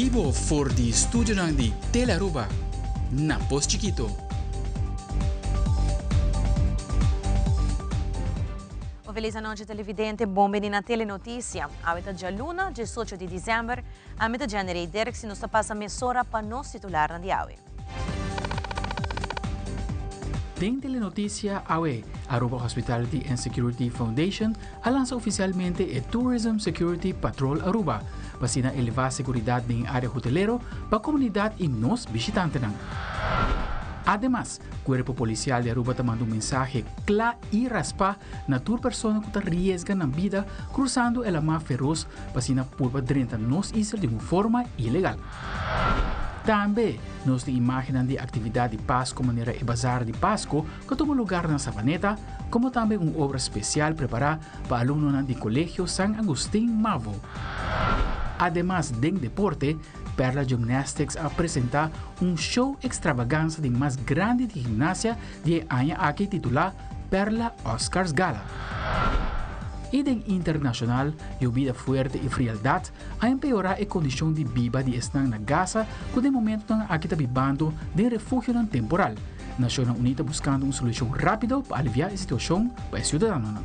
bibo for di studionan di Telearuba na Pos Chikito. Un feliz anochi televidente, bon bini na Telenoticia. Awe ta djaluna, 18 di december. Ami ta Jenny Ray Dirks y nos ta pasa mesora pa nos titularnan di awe. Den Telenoticia awe, Aruba Hospitality and Security Foundation a lansa oficialmente e Tourism Security Patrol Aruba, pa asina eleva seguridad den e area hotelero pa comunidad y nos bishitantenan. Ademas, Cuerpo Policial di Aruba ta manda un mensahe cla y raspa na tur persona cu ta riesga nan bida cruzando e lama feroz pa asina purba drenta nos isla di un forma ilegal. Tambe nos tin imagennan di actividad di Pasco manera e Bazar di Pasco cu a tuma lugar na Savaneta, como tambe un obra special prepara pa alumnonan di Colegio San Agustin Mavo. Ademas den deporte, Perla Gymnastics a presenta un show extravaganza di mas grandi di gimnasia di e aña aki titula Perla Oscars Gala. Y den internacional, yobida fuerte y frialdad a empeorá e kondishon di biba di esnan na Gaza ku den momentunan aki ta bibando den refugionan temporal. Nashonnan Uní ta buskando un solushon rápido pa aliviá e situashon pa e siudadanonan.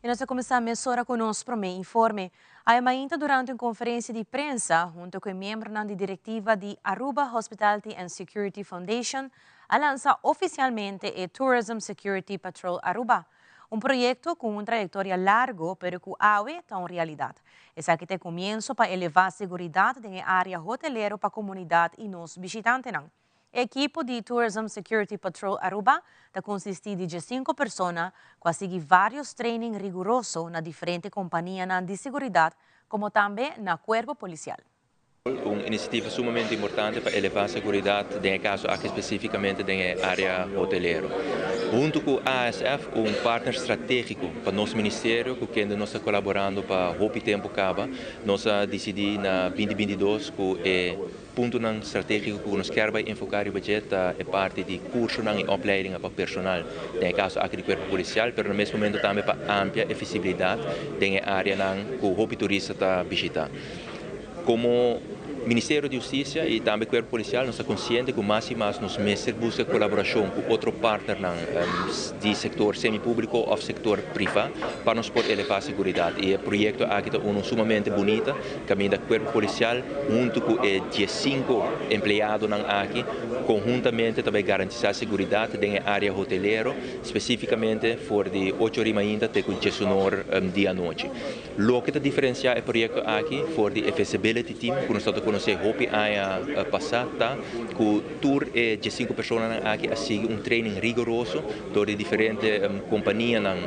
I nos ta kuminsá mesora ku nos promé informe. Awe mainta durante un konferensia di prensa hunto ku e miembronan di direktiva di Aruba Hospitality and Security Foundation a lansa ofisialmente e Tourism Security Patrol Aruba, un proyekto ku un trayektoria largu pero ku awe ta un realidat. Esaki ta e komienso pa elevá seguridat den e área hotelero pa komunidat i nos bishitantenan. E ekipo di Tourism Security Patrol Aruba ta konsistí di diesinko persona ku a sigui vários training riguroso na diferente kompanianan di seguridat komo tambe na kuerpo polisial. Un inisiativa sumamente importante pa elevá seguridat, den e kaso aki spesífikamente den e área hotelero. Huntu ku ASF, un partner stratégiko pa nos ministerio ku kende nos ta kolaborando pa hopi tempu kaba, nos a disidí na binti 22 ku e puntonan stratégiko ku nos kier bai enfoká riba dje ta e parti di kursonan i opleidingen pa personal, den e kaso aki di kuerpo polisial, pero na mes momento tambe pa amplia e visibilidat den e áreanan ku hopi turista ta bishitá. Komo Ministerio di Hustisia i tambe Kuerpo Polisial nos ta konsiente ku mas i mas nos mester buska kolaborashon ku otro partnernan di sektor semi-públiko òf sektor privá pa nos por elevá seguridat. I e proyekto aki ta unu sumamente bunita kaminda Kuerpo Polisial huntu ku e diesinku empleadonan aki konhuntamente ta bai garantisá seguridat den e área hotelero spesífikamente for di ocho ora i mainta te ku diesunor di anochi. Loke ta diferensiá e proyekto aki for di e Feasibility Team ku nos ta konosé hopi aña pasá ta ku tur e diesinku personanan aki a sigui un training rigoroso dor di diferente kompanianan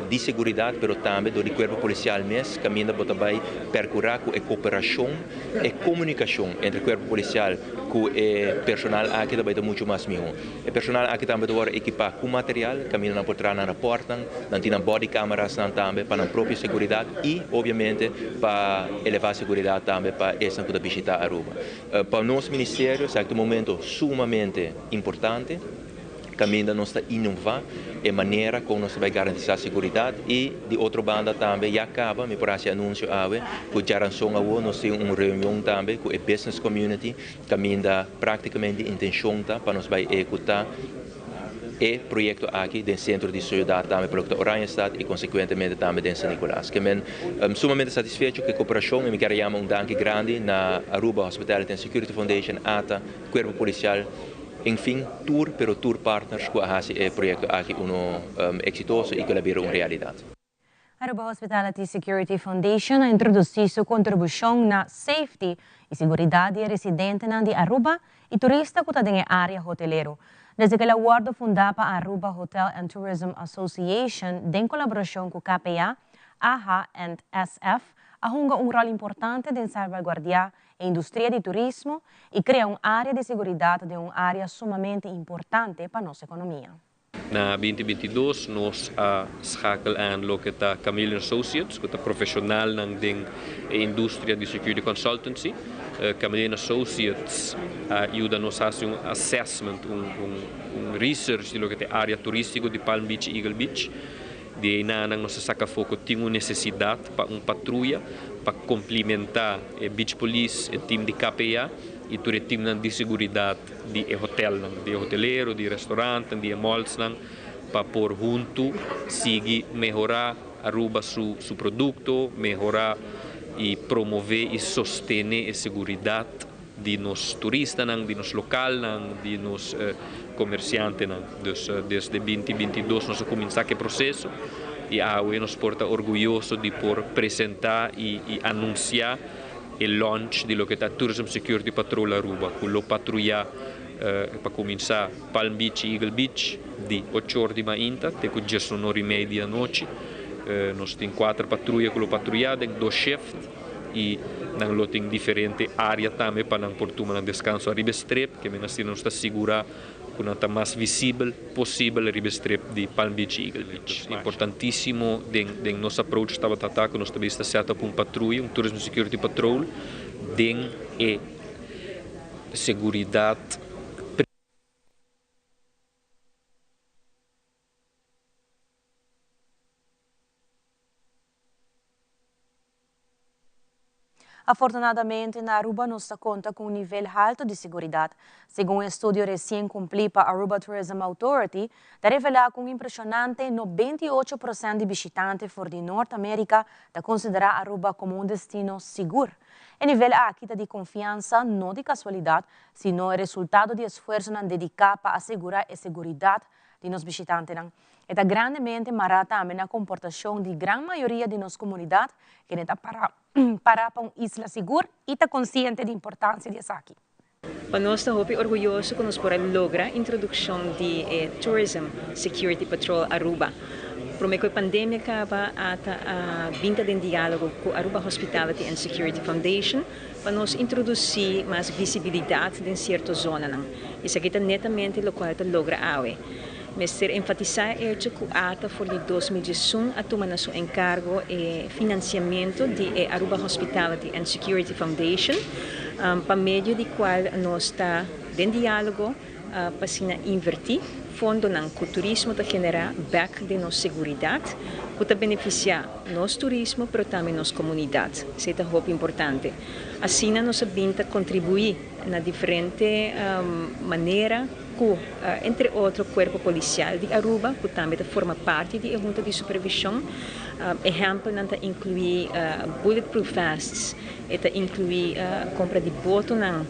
di seguridat pero tambe dor di kuerpo polisial mes kaminda bo ta bai perkurá ku e koperashon, e komunikashon entre kuerpo polisial ku e personal aki ta bai ta muchu mas mihó. E personal aki tambe ta wòrdu ekipá ku material, kaminda nan por traha nan rapòrtnan, nan tin nan body camerasnan tambe pa nan propio seguridat i obviamente pa elevá seguridat tambe pa esnan ku ta bishitá Aruba. Pa nos ministerio esaki ta un momento sumamente importante kaminda nos ta inová e manera kon nos ta bai garantisá seguridat i di otro banda tambe ya kaba mi por hasi anunsio awe ku djaranson awo nos tin un reunion tambe ku e business community Kaminda práktikamente intenshon ta pa nos bai ehekutá e proyekto aki den sentro di siudat tambe pa loke ta Oranjestad i konsekuentemente tambe den San Nicolas. Ke men sumamente satisfecho ku e koperashon i mi kier a yama un danki grandi na Aruba Hospitality and Security Foundation, ata, Kuerpo Polisial, enfin tur pero tur partners ku a hasi e proyekto aki uno eksitoso i ku el a bira un realidat. Aruba Hospitality Security Foundation a introduci su contribucion na safety y siguridad di e residentenan di Aruba y turista cu ta den e area hotelero. Desde cu el a wordo funda pa Aruba Hotel and Tourism Association den colaboracion cu KPA, aha and SF a hunga un rol importante den salvaguardia e industria di turismo y crea un area di siguridad den un area sumamente importante pa nos economia. Na 2022 nos a schakel aan loke ta Chameleon Associates, ku ta profeshonalnan den e industria di security consultancy. Chameleon Associates a yuda nos hasi un assessment, un research di loke ta e area turístiko di Palm Beach i Eagle Beach. Di einan nos a saca afo cu tin un necesidad pa un patruya pa complementa e Beach Police, e team di KPA y tur e teamnan di seguridad di e hotelnan, di e hotelero, di e restaurantnan, di e mallsnan pa por hunto sigui mehora Aruba su su producto, mehora y promove y sostene e seguridad di nos turistanan, di nos localnan, di nos comerciantenan. Dus desde binti 22 nos a cuminsa cu e proceso y awe nos por ta orguyoso di por presenta y y anuncia e launch di loke ta Tourism Security Patrol Aruba cu lo patruya pa cuminsa Palm Beach y Eagle Beach di ocho or di mainta te cu diesun or y mei di anochi. Nos tin cuater patruya cu lo patruya den dos shift y nan lo tin diferente area tambe pa nan por tuma nan descanso ariba e strip, ke men asina nos ta sigura cu nan ta mas visibel posibel riba e strip di Palm Beach y Eagle Beach. Importantisimo den den nos approach tabata ta cu nos ta bisa set up un patruya, un Tourism Security Patrol den e seguridad. Afortunadamente na Aruba nos ta conta cu un nivel halto di seguridad. Segun un estudio recien cumpli pa Aruba Tourism Authority, ta revela cu un impresionante 98% di bishitante for di Noord America ta considera Aruba como un destino sigur. E nivel aki ta di confiansa, no di casualidad, sino e resultado di esfuerzonan dedica pa asegura e seguridad di nos bishitantenan. E ta grandemente mará tambe na komportashon di gran mayoria di nos komunidat, kende ta para para pa un isla sigur i ta konsiente di importansia di esaki. Pa nos ta hopi orguyoso ku nos por a logra introdukshon di e Tourism Security Patrol Aruba. Promé ku e pandemia kaba ata a bin ta den diálogo ku Aruba Hospitality and Security Foundation pa nos introdusí mas visibilidat den sierto zonanan. Esaki ta netamente lokual ta logra awe. Mester enfatisá e echo ku ata for di 2011 a tuma na su enkargo e finansiamentu di e Aruba Hospitality and Security Foundation, pa medio di kual nos ta den diálogo pa asina invertí fondonan ku turismo ta generá bèk den nos seguridat, ku ta benefisiá nos turismo pero tambe nos komunidat. Esei ta hopi importante. Asina nos a bin ta kontribuí na diferente manera. Ku, entre otro, Kuerpo Polisial di Aruba, ku tambe ta forma parti di e Hunta di Supervishon. Ehèmpelnan ta inkluí bulletproof vests, e ta inkluí kompra di botonan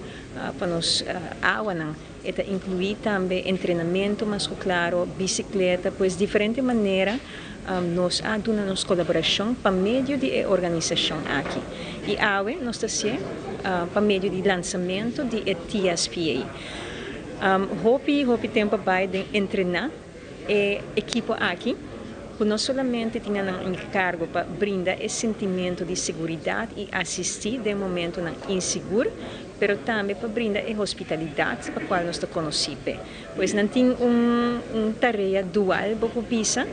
pa nos awanan, e ta inkluí tambe entrenamentu mas ku klaro, bisikleta, pues diferente manera nos a duna nos kolaborashon pa medio di e organisashon aki. I awe nos ta hasié pa medio di lansamentu di e TSPA. Hopi hopi tempu a bai den entrená e ekipo aki, ku no solamente tin nan enkargo pa brinda e sentimentu di seguridat i asistí den momentunan insigur, pero tambe pa brinda e hospitalidat pa kual nos ta konosí p'e. Pues nan tin un un tarea dual bo por bisa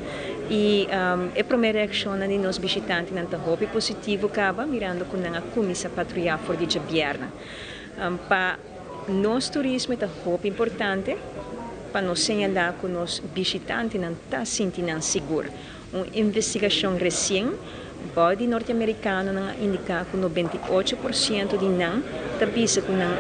i e promé reakshonnan di nos bishitantenan ta hopi positivo kaba mirando ku nan a kuminsá patruyá for di djabièrnè. Pa nos turismo e ta hopi importante pa nos señalá ku nos bishitantenan ta sinti nan sigur. Un investigashon resien bou di norteamerikanonan a indiká ku 98% di nan ta bisa ku nan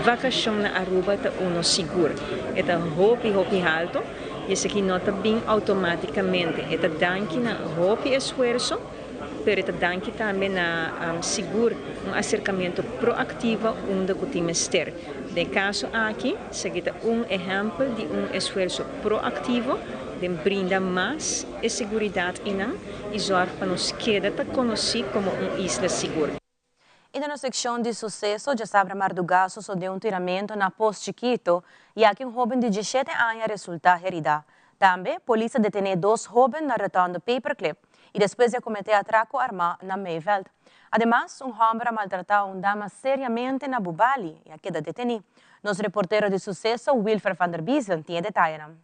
vakashon na Aruba ta uno sigur. E ta hopi hopi halto i esaki no ta bin outomátikamente. E ta danki na hopi esfuerso. Pero e ta danki tambe na sigur un aserkamentu proaktivo unda ku tin mester. Den e kaso aki, esaki ta un ehèmpel di un esfuerso proaktivo den brinda mas e seguridat einan i zòrg pa nos keda ta konosí komo un isla sigur. I den nos sekshon di suseso djasabra mardugá sosodé un tiramentu na Pos Chikito ya ki un hóben di 17 aña a resultá heridá. Tambe, polis a detené dos hóben na Rotonde Paperclip i despues di a kometé atrako armá na Meiveld. Ademas, un hòmber a maltratá un dama seriamente na Bubali i a keda detení. Nos reportero di suseso Wilfer van der Biezen tin e detayenan.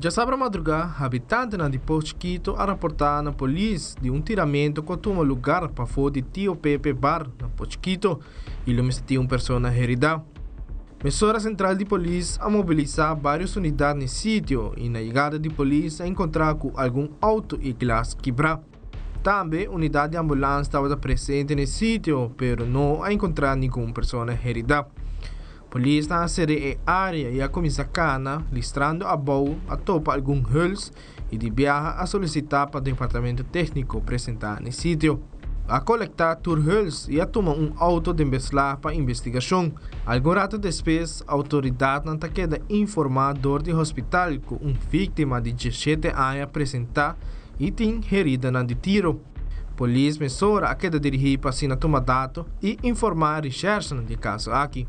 Djasabra madrugá, habitantenan di Pos Chikito a raportá na polis di un tiramento ku a tuma lugar pafó di Tio Pepe Bar na Pos Chikito i lo mester tin un persona heridá. Mesora sentral di polis a mobilisá vários unidat n'e sitio i na yegada di polis a enkontrá ku algun outo i glas kibrá. Tambe unidat di ambulans tabata presente n'e sitio pero no a enkontrá ningun persona heridá. Polisnan a sere e área i a kuminsá kana, listrando abou a topa algun huls i di biaha a solisitá pa departamento tékniko presentá n'e sitio. A kolektá tur huls i a tuma un outo den beslag pa investigashon. Algun rato despues, outoridatnan ta keda informá dor di hospital ku un víktima di diesshete aña presentá i tin heridanan di tiro. Polis mesora a keda dirigí pa asina tuma dato i informá rishèrsnan di e kaso aki.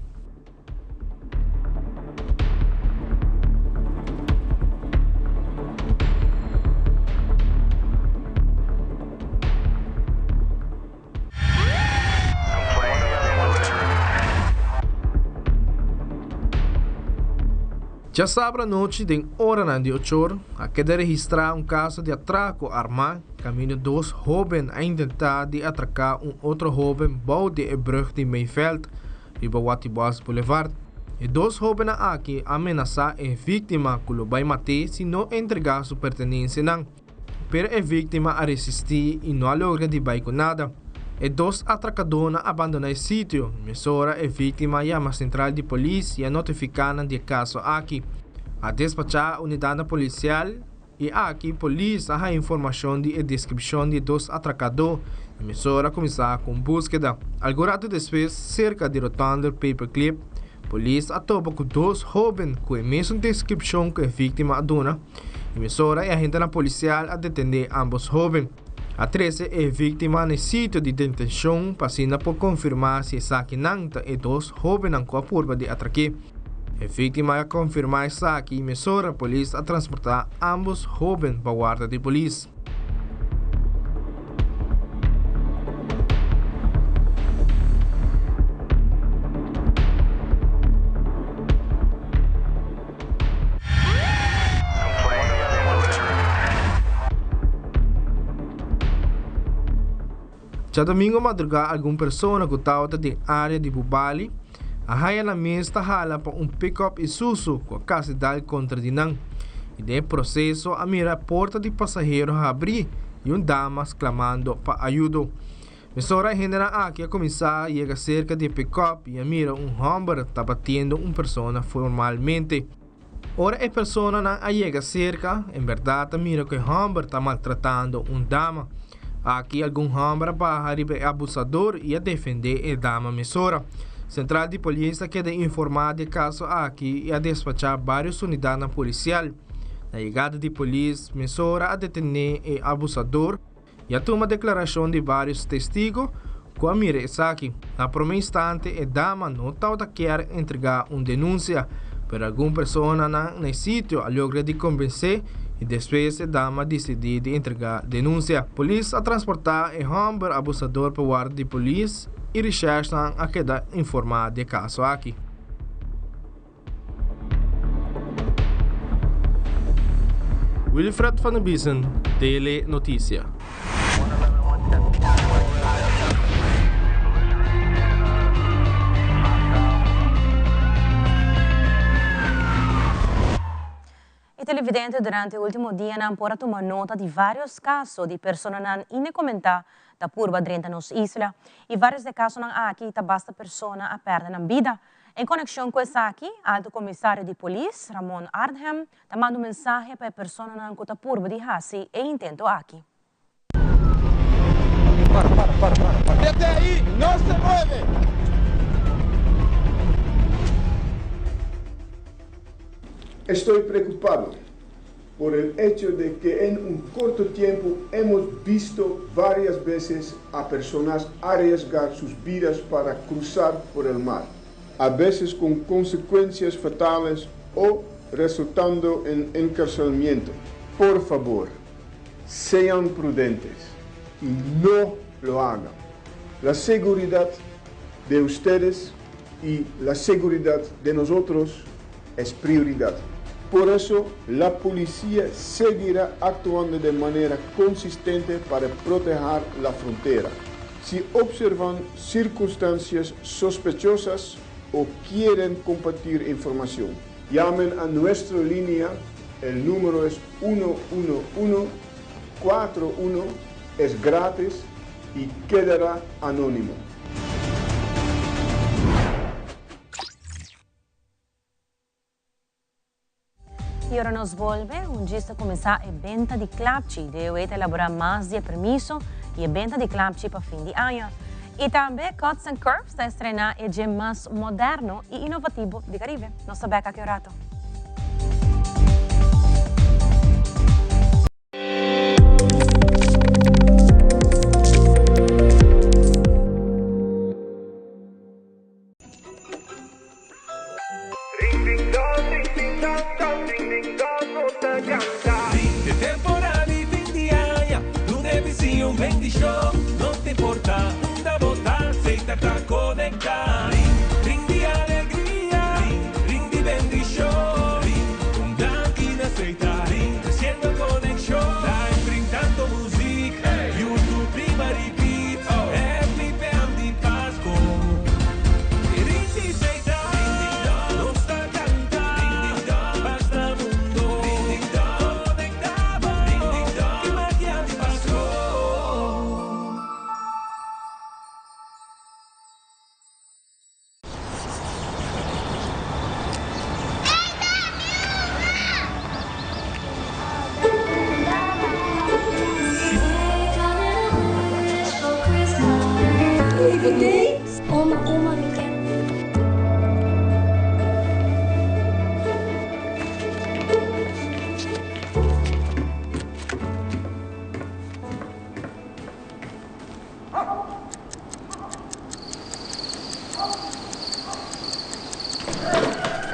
Djasabra anochi den oranan di ochor a keda registrá un kaso di atrako armá kaminda dos hóben a intentá di atraká un otro hóben bou di e brùg di Mayveld riba Watibos Boulevard. E dos hóbennan aki a menasá e víktima ku lo bai mat'é si no entregá su pertenensianan. Pero e víktima a resistí i no a logra di bai ku nada. E dos atrakadónan a bandoná e sitio. Mesora e víktima a yama sentral di polis i a notifiká nan di e kaso aki. A despachá unidatnan polisial i aki polis a haña informashon di e deskripshon di e dos atrakadó i mesora a kuminsá ku un búskeda. Algun ratu despues, serka di rotònder Paperclip, Polis a topa ku dos hóben ku e mesun deskripshon ku e víktima a duna i mesora e agentenan polisial a detendé ámbos hóben. A trese e víktima na e sitio di detenshon pa asina por konfirmá si esakinan ta e dos hóbennan ku a purba di atrak'é. E víktima a konfirmá esaki i mesora polis a transportá ámbos hóben pa warda di polis. Djadomingo madrugá algun persona ku tabata den área di Bubali a haña nan mes ta hala pa un pickup Isuzu ku a kasi dal kontra di nan i den e proseso a mira porta di pasahero habrí i un dama sklamando pa ayudo. Mesora e hendenan aki a kuminsá yega serka di e pickup i a mira un hòmber ta batiendo un persona formalmente. Ora e personanan a yega serka, en bèrdat a mira ku e hòmber ta maltratando un dama. Aki algun hòmber a baha riba e abusador i a defendé e dama mesora. Sentral di polis a keda informá di e kaso aki i a despachá vários unidatnan polisial. Na yegada di polis, mesora a detené e abusador. I a tuma deklarashon di vários testigo ku a mira esaki. Na promé instante e dama no tabata kier entregá un denunsia, pero algun personanan na e sitio a logra di konvensé i despues e dama a disidí di entregá denunsia. Polis a transportá e hòmber abusador pa warda di polis i reshèrsnan a keda informá di e kaso aki. Wilfred van der Biesen, Tele Noticia. E televidente durante e ultimo dianan por a tuma nota di varios caso di personanan indecomentá ta purba drenta nos isla. Y varios di e casonan aki ta basta persona a perde nan bida. En konekshon ku esaki, Alto Komisario di Polis, Ramon Ardhem, ta manda un mensahe pa e personanan ku ta purba di hasi e intento aki. Desde ahí no se mueve. Estoy preocupado por el hecho de que en un corto tiempo hemos visto varias veces a personas arriesgar sus vidas para cruzar por el mar, a veces con consecuencias fatales o resultando en encarcelamiento. Por favor, sean prudentes y no lo hagan. La seguridad de ustedes y la seguridad de nosotros es prioridad. Por eso, la policía seguirá actuando de manera consistente para proteger la frontera. Si observan circunstancias sospechosas o quieren compartir información, llamen a nuestra línea. El número es 11141, es gratis y quedará anónimo. Y ora nos bolbe, un djis ta cuminsa e benta di klapchi. DOE ta elabora mas di e permiso y e benta di klapchi pa fin di aña. Y tambe Cuts and Curves ta estrena e gym mas moderno y inovativo di Caribe. Nos ta bek aki un rato. Oma, oma, mi kier.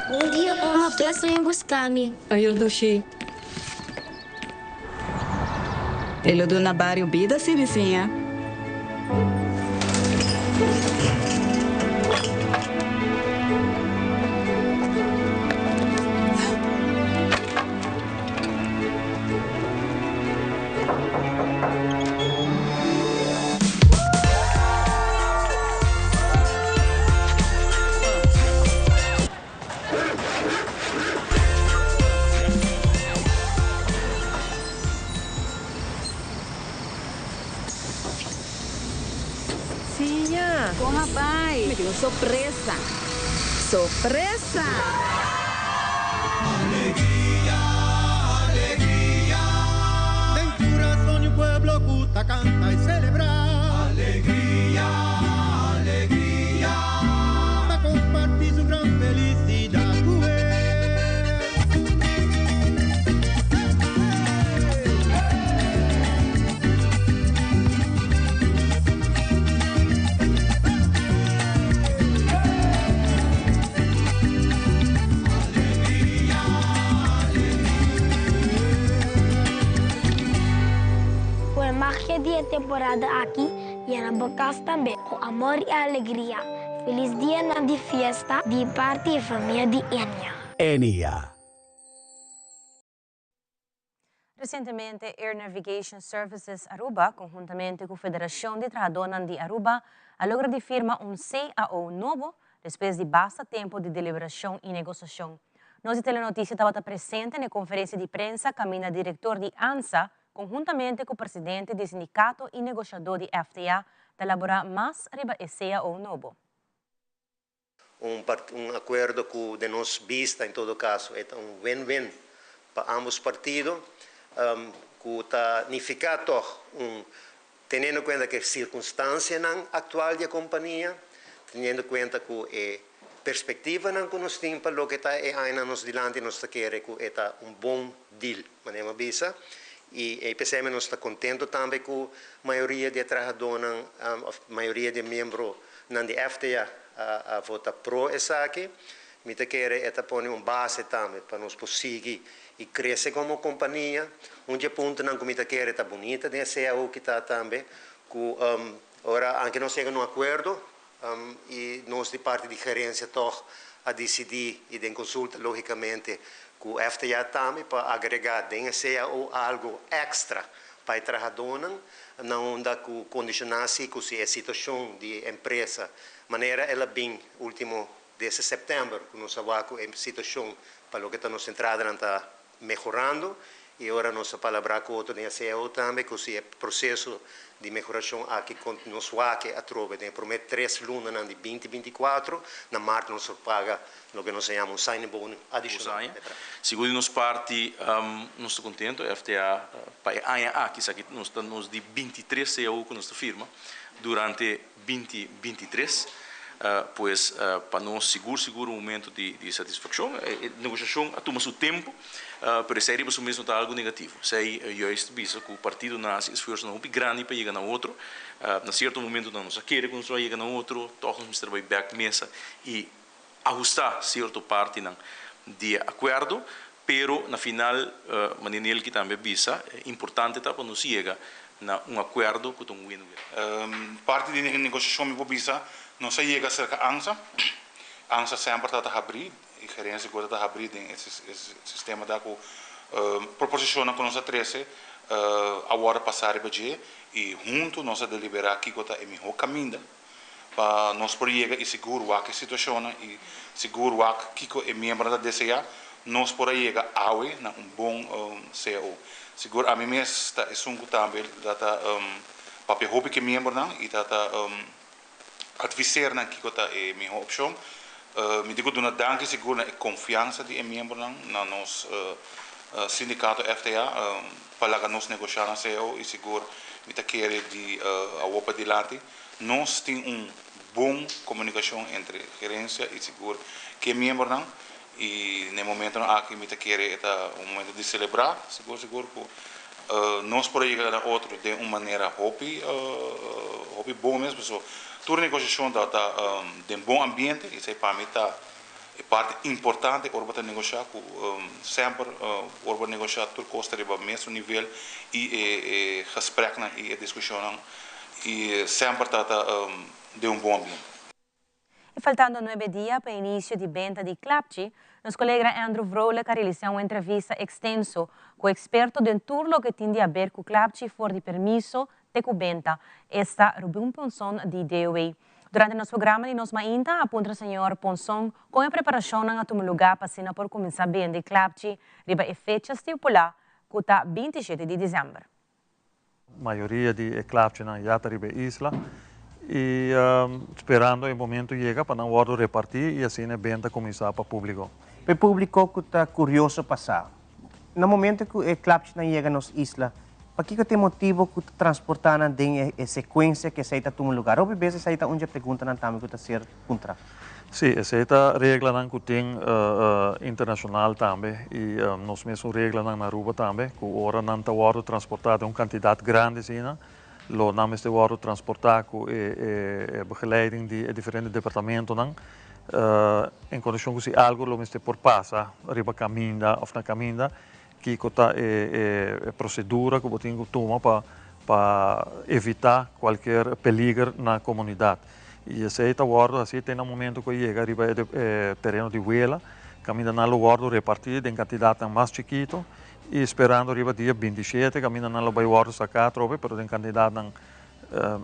Bon dia, oma, bless ven busca mi. Ayo dushi. E lo duna bario bida si bisiña. Siña! Con a bay? Mi tin un sorpresa. Sorpresa! Alegria, alegria. Den curazon di un pueblo cu ta canta y celebra. Alegria, alegria. Pa comparti su gran felicidad cu e. Ku e magia di e temporada aki yena bo kas tambe ku amor i alegria. Felis dianan di fiesta di parti e famia di Enia. Enia. Recientemente Air Navigation Services Aruba conhuntamente cu Federacion di Trahadornan di Aruba a logra di firma un CAO nobo despues di basta tempo di deliberacion y negociacion. Nos di Telenoticia tabata presente n'e conferencia di prensa caminda director di ANSA conhuntamente cu presidente di sindicato y negociador di FTA ta elabora mas riba e CAO nobo. Un un acuerdo cu den nos bista en todo caso e ta un win-win pa ambos partido cu ta nifica toch un teniendo cuenta cu e circunstancianan actual di e compania, teniendo cuenta cu e perspectivanan cu nos tin pa loke ta e añanan nos dilanti nos ta kere cu e ta un bon deal, manera mi a bisa, y e p'esei nos ta contento tambe cu mayoria di e trahadónan of mayoria di e miembronan di FTA a vota pro esaki. Mi ta kere e ta pone un base tambe pa nos por sigui y crece como compania. Un di e puntonan cu mi ta kere ta bunita den e CAO ki ta tambe cu ora anke nos yega na un acuerdo y nos di parti di gerencia tog a disidí i den konsulta lógikamente ku FTA tambe pa agregá den e CAO algu èkstra pa e trahadónan na unda ku kondishoná si ku si e situashon di e empresa manera el a bin último desde sèptèmber ku nos a wak ku e situashon pa loke ta nos entradanan ta mehorando i ora nos a palabrá ku otro den e CAO tambe ku si e proseso di mehorashon aki nos wak atrobe den e promé 3 lunanan di 2024, na mart nos por paga loke nos a yama un signing bonus adishonal. Sigur di nos parti nos ta kontentu, FTA pa e aña aki, esaki nos ta nos di 23 CAO ku nos ta firma durante 2023. Pues pa nos sigur sigur un momento di satisfakshon. E negoshashon a tuma su tempu, pero esei riba su mes no ta algu negativo. Esei juist bisa ku partidonan a hasi esfuersonan hopi grandi pa yega na otro. Na sierto momentonan nos a kere ku nos lo a yega na otro, tòg nos mester bai bèk mesa i ahustá sierto partinan di e akuerdo, pero na final, manera Nelky tambe a bisa, importante ta pa nos yega na un akuerdo ku ta un win-win. Parti di negosiashon mi por bisa nos a yega serka ANSA. ANSA semper ta ta habrí, e gerensia ku ta ta habrí den e sistema ta ku proposishonnan ku nos a trese a wòrdu pasá riba dje i huntu nos a deliberá kiko ta e mihó kaminda pa nos por yega i sigur wak e situashonnan i sigur wak kiko e miembronan ta deseá, nos por a yega awe na un bon cao. Sigur ami mes ta esun ku tambe ta ta papia hopi ku e miembronan i ta ta adviseer nan kiko ta e mihó opshon. Mi tin ku duna danki sigur na e konfiansa di e miembronan na nos sindikato FTA pa laga nos negoshá na cao i sigur mi ta kere di awor padilanti Nos tin un bon komunikashon entre gerensia i sigur ku e miembronan i na e momentonan aki mi ta kere e ta un momento di selebrá sigur sigur ku nos por a yega na otro den un manera hopi hopi bon mes pasobra tur negoshashon ta ta den bon ambiente i esei pa mi ta e parti importante ora bo ta negoshá ku semper ora bo negoshá tur kos ta riba mesun nivel i e gespreknan i e diskushonnan i semper ta ta den un bon ambiente. E faltando 9 dia pa inicio di benta di klapchi, nos colega Andrew Vrolijk a realisa un entrevista extenso cu experto den tur loke tin di haber cu klapchi for di permiso te cu benta. Esta Rubin Ponson di DOW. Durante nos programa di Nos Mainta, a puntra señor Ponson con e preparacion a tuma luga pa asina por cuminsa bende klapchi riba e fecha stipula cu ta 27 di december. Mayoria di klapchinan ya ta riba isla y sperando e momento yega pa nan wordo reparti y asina e benta cuminsa pa publico. Pa publico cu ta curioso pa sa, na momento cu e klapchinan yega nos isla, pakico tin motibo cu transporta nan den e secuencia cu esey ta tuma luga? Hopi bes esey ta un preguntanan tambe cu ta ser puntra. Si, esey ta reglanan cu tin internacional tambe y nos mes reglanan na Aruba tambe, cu ora nan ta wordo transporta den un cantidad grandi asina, lo nan mester wordo transporta cu e begeleiding di diferente departamentonan, en condicion cu si algo lo mester por pasa riba caminda of na caminda, kico ta e procedura cu bo tin cu tuma pa evita cualkier peliger na comunidad. Y esey ta wordo asina te na momento cu yega riba e tereno di Wela, caminda nan lo wordo reparti den cantidad mas chikito y sperando riba dia 27, caminda nan lo bay wordo saca atrobe, pero den cantidad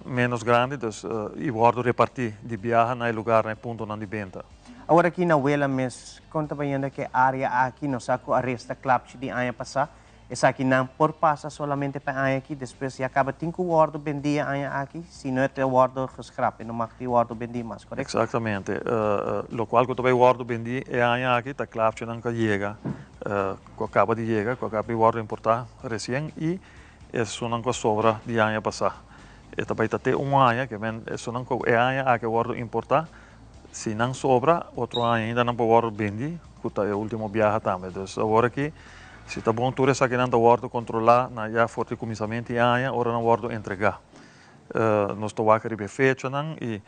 menos grandi, dus y wordo reparti di biaha na luga, na puntonan di benta. Awor aki na Wela mes, con ta bayendo cu e area aki, nos a aresta klapchi di aña pasa, esaki nan por pasa solamente pa aña aki, despues ya caba tin cu wordo bendi aña aki, si no e wordo geschrapt, no mag di wordo bendi mas, correcto? Exactamente. Locual cu tambe wordo bendi e aña aki, ta klapchinan cu yega, cu caba di yega, cu caba di wordo importa recien y esunnan cu sobra di aña pasa. E tambe ta te un aña, kiermen esunnan cu e aña aki wordo importa, si nan sobra, otro aña ainda nan por wordo bendi, cu ta e ultimo biaha tambe. Dus awor aki, si ta bon tur esakinan ta wordo controla na ya for di cuminsamento di aña, ora nan wordo entrega. Nos ta wak riba e fechanan y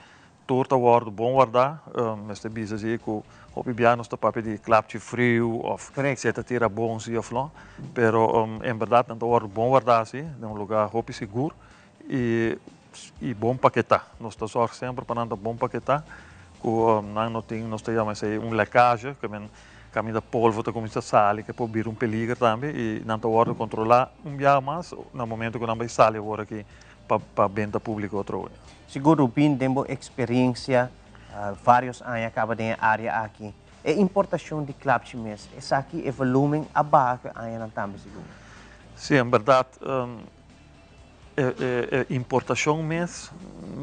tur ta wordo bon warda, mester bisa si cu hopi biaha nos ta papia di klapchi friu of si ta tira bon si of no, pero en berdad nan ta wordo bon warda si, den un lugar hopi sigur y bon paketa. Nos ta zorg semper pa nan ta bon paketa. Ku nan no tin, nos ta yama esei un lekkage, ke men kaminda polvo ta kuminsá sali ke por bira un peliger tambe i nan ta wòrdu kontrolá un biaha mas na momento ku nan bai sali awor aki pa pa benta públiko atrobe. Sigur Rubin, den bo eksperensia vários aña kaba den e área aki, e importashon di klapchi mes, esaki e volúmen a baha ku e añanan tambe sigur? Sí, en bèrdat E importacion mes,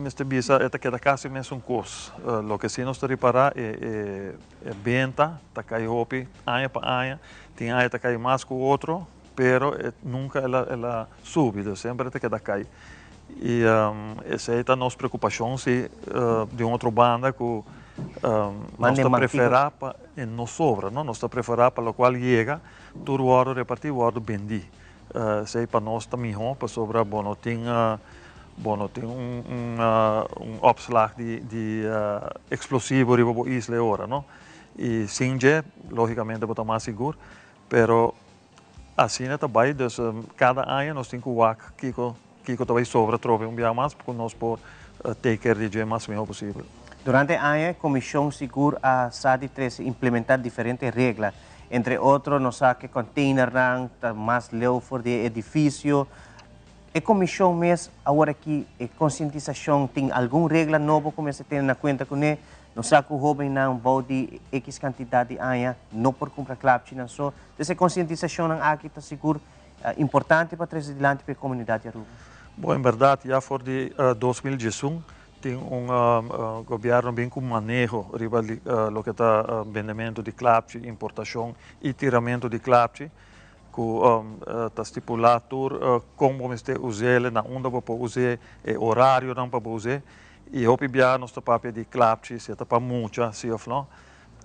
mester bisa, e ta keda casi mesun cos. Loke si nos ta ripara, e benta ta cay hopi aña pa aña. Tin aña ta cay mas cu otro, pero nunca el a subi, dus semper e ta keda cay. Y esey ta nos preocupacion si, di un otro banda cu nos ta prefera pa e no sobra, no? Nos ta prefera pa locual yega, tur wordo reparti, wordo bendi. Esei pa nos ta mihó pasobra bo no tin bo no tin un un opslag di di eksplosivo riba bo isla e ora no. I sin dje lógikamente bo ta mas sigur pero asina ta bai dus kada aña nos tin ku wak kiko kiko ta bai sobra atrobe un bia mas ku nos por take care di dje mas mihó posibel. Durante e aña e Komishon Sigur a sa di trese implementá diferente regla. Entre otro nos sa ku e kònteinernan ta mas leu for di e edifisio. E komishon mes awor aki e konsientisashon tin algun regla nobo ku mester tene na kuenta kuné. Nos sa ku hóbennan bou di ekis kantidat di aña no por kumpra klapchinan so. Entonces e konsientisashonnan aki ta sigur importante pa trese dilanti pa e komunidat di Aruba. Bo en bèrdat ya for di 2011 tin un gobièrnu bin ku maneho riba loke ta bendementu di klapchi, importashon i tiramentu di klapchi ku ta stipulá tur kon bo mester us'é, na unda bo por us'é, e orarionan pa bo us'é. I hopi biaha nos ta papia di klapchi si e ta pa mucha si òf no.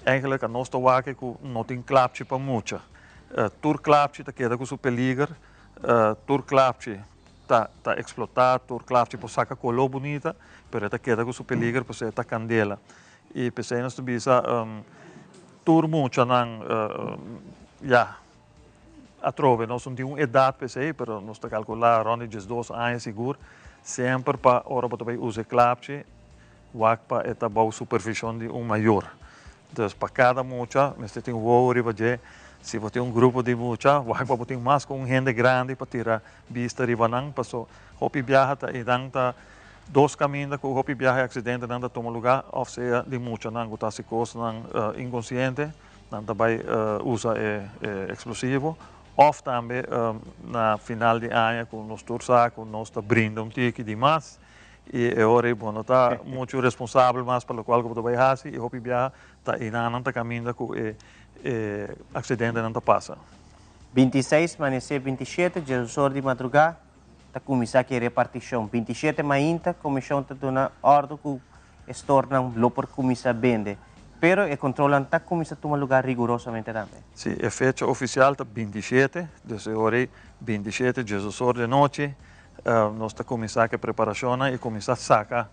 Eigenlijk nos ta wak ku no tin klapchi pa mucha. Tur klapchi ta keda ku su peliger, tur klapchi ta ta eksplotá, tur klapchi por saka koló bunita, pero e ta keda ku su peliger pasobra e ta kandela. I p'esei nos ta bisa tur muchanan ya atrobe nos no tin un edat p'esei, pero nos ta kalkulá rònt di diesdos aña sigur, semper pa ora bo ta bai usa e klapchi wak pa e ta bou supervishon di un mayor. Dus pa kada mucha mester tin wowo riba dje. Si bo tin un grupo di mucha, wak pa bo tin mas ku un hende grandi pa tira bista riba nan, paso hopi biaha ta einan ta dos kaminda ku hopi biaha e aksidentenan ta tuma lugá, òf sea di muchanan ku ta hasi kosnan inkonsiente, nan ta bai usa e eksplosivo, òf tambe na final di aña ku nos tur sa ku nos ta brinda un tiki di mas. I e ora ei bo no ta muchu responsabel mas pa lokual ku bo ta bai hasi i hopi biaha ta einanan ta kaminda ku e e aksidentenan ta pasa. 26 manesé 27 djesosor di madrugá ta kuminsá ku e repartishon. 27 mainta komishon ta duna òrdu ku e stornan lo por kuminsá bende, pero e kontrolnan ta kuminsá tuma lugá rigurosamente tambe. Sí, e fecha ofisial ta 27, dus e ora ei 27 djesosor di anochi Nos ta kuminsá ku e preparashonnan i kuminsá saka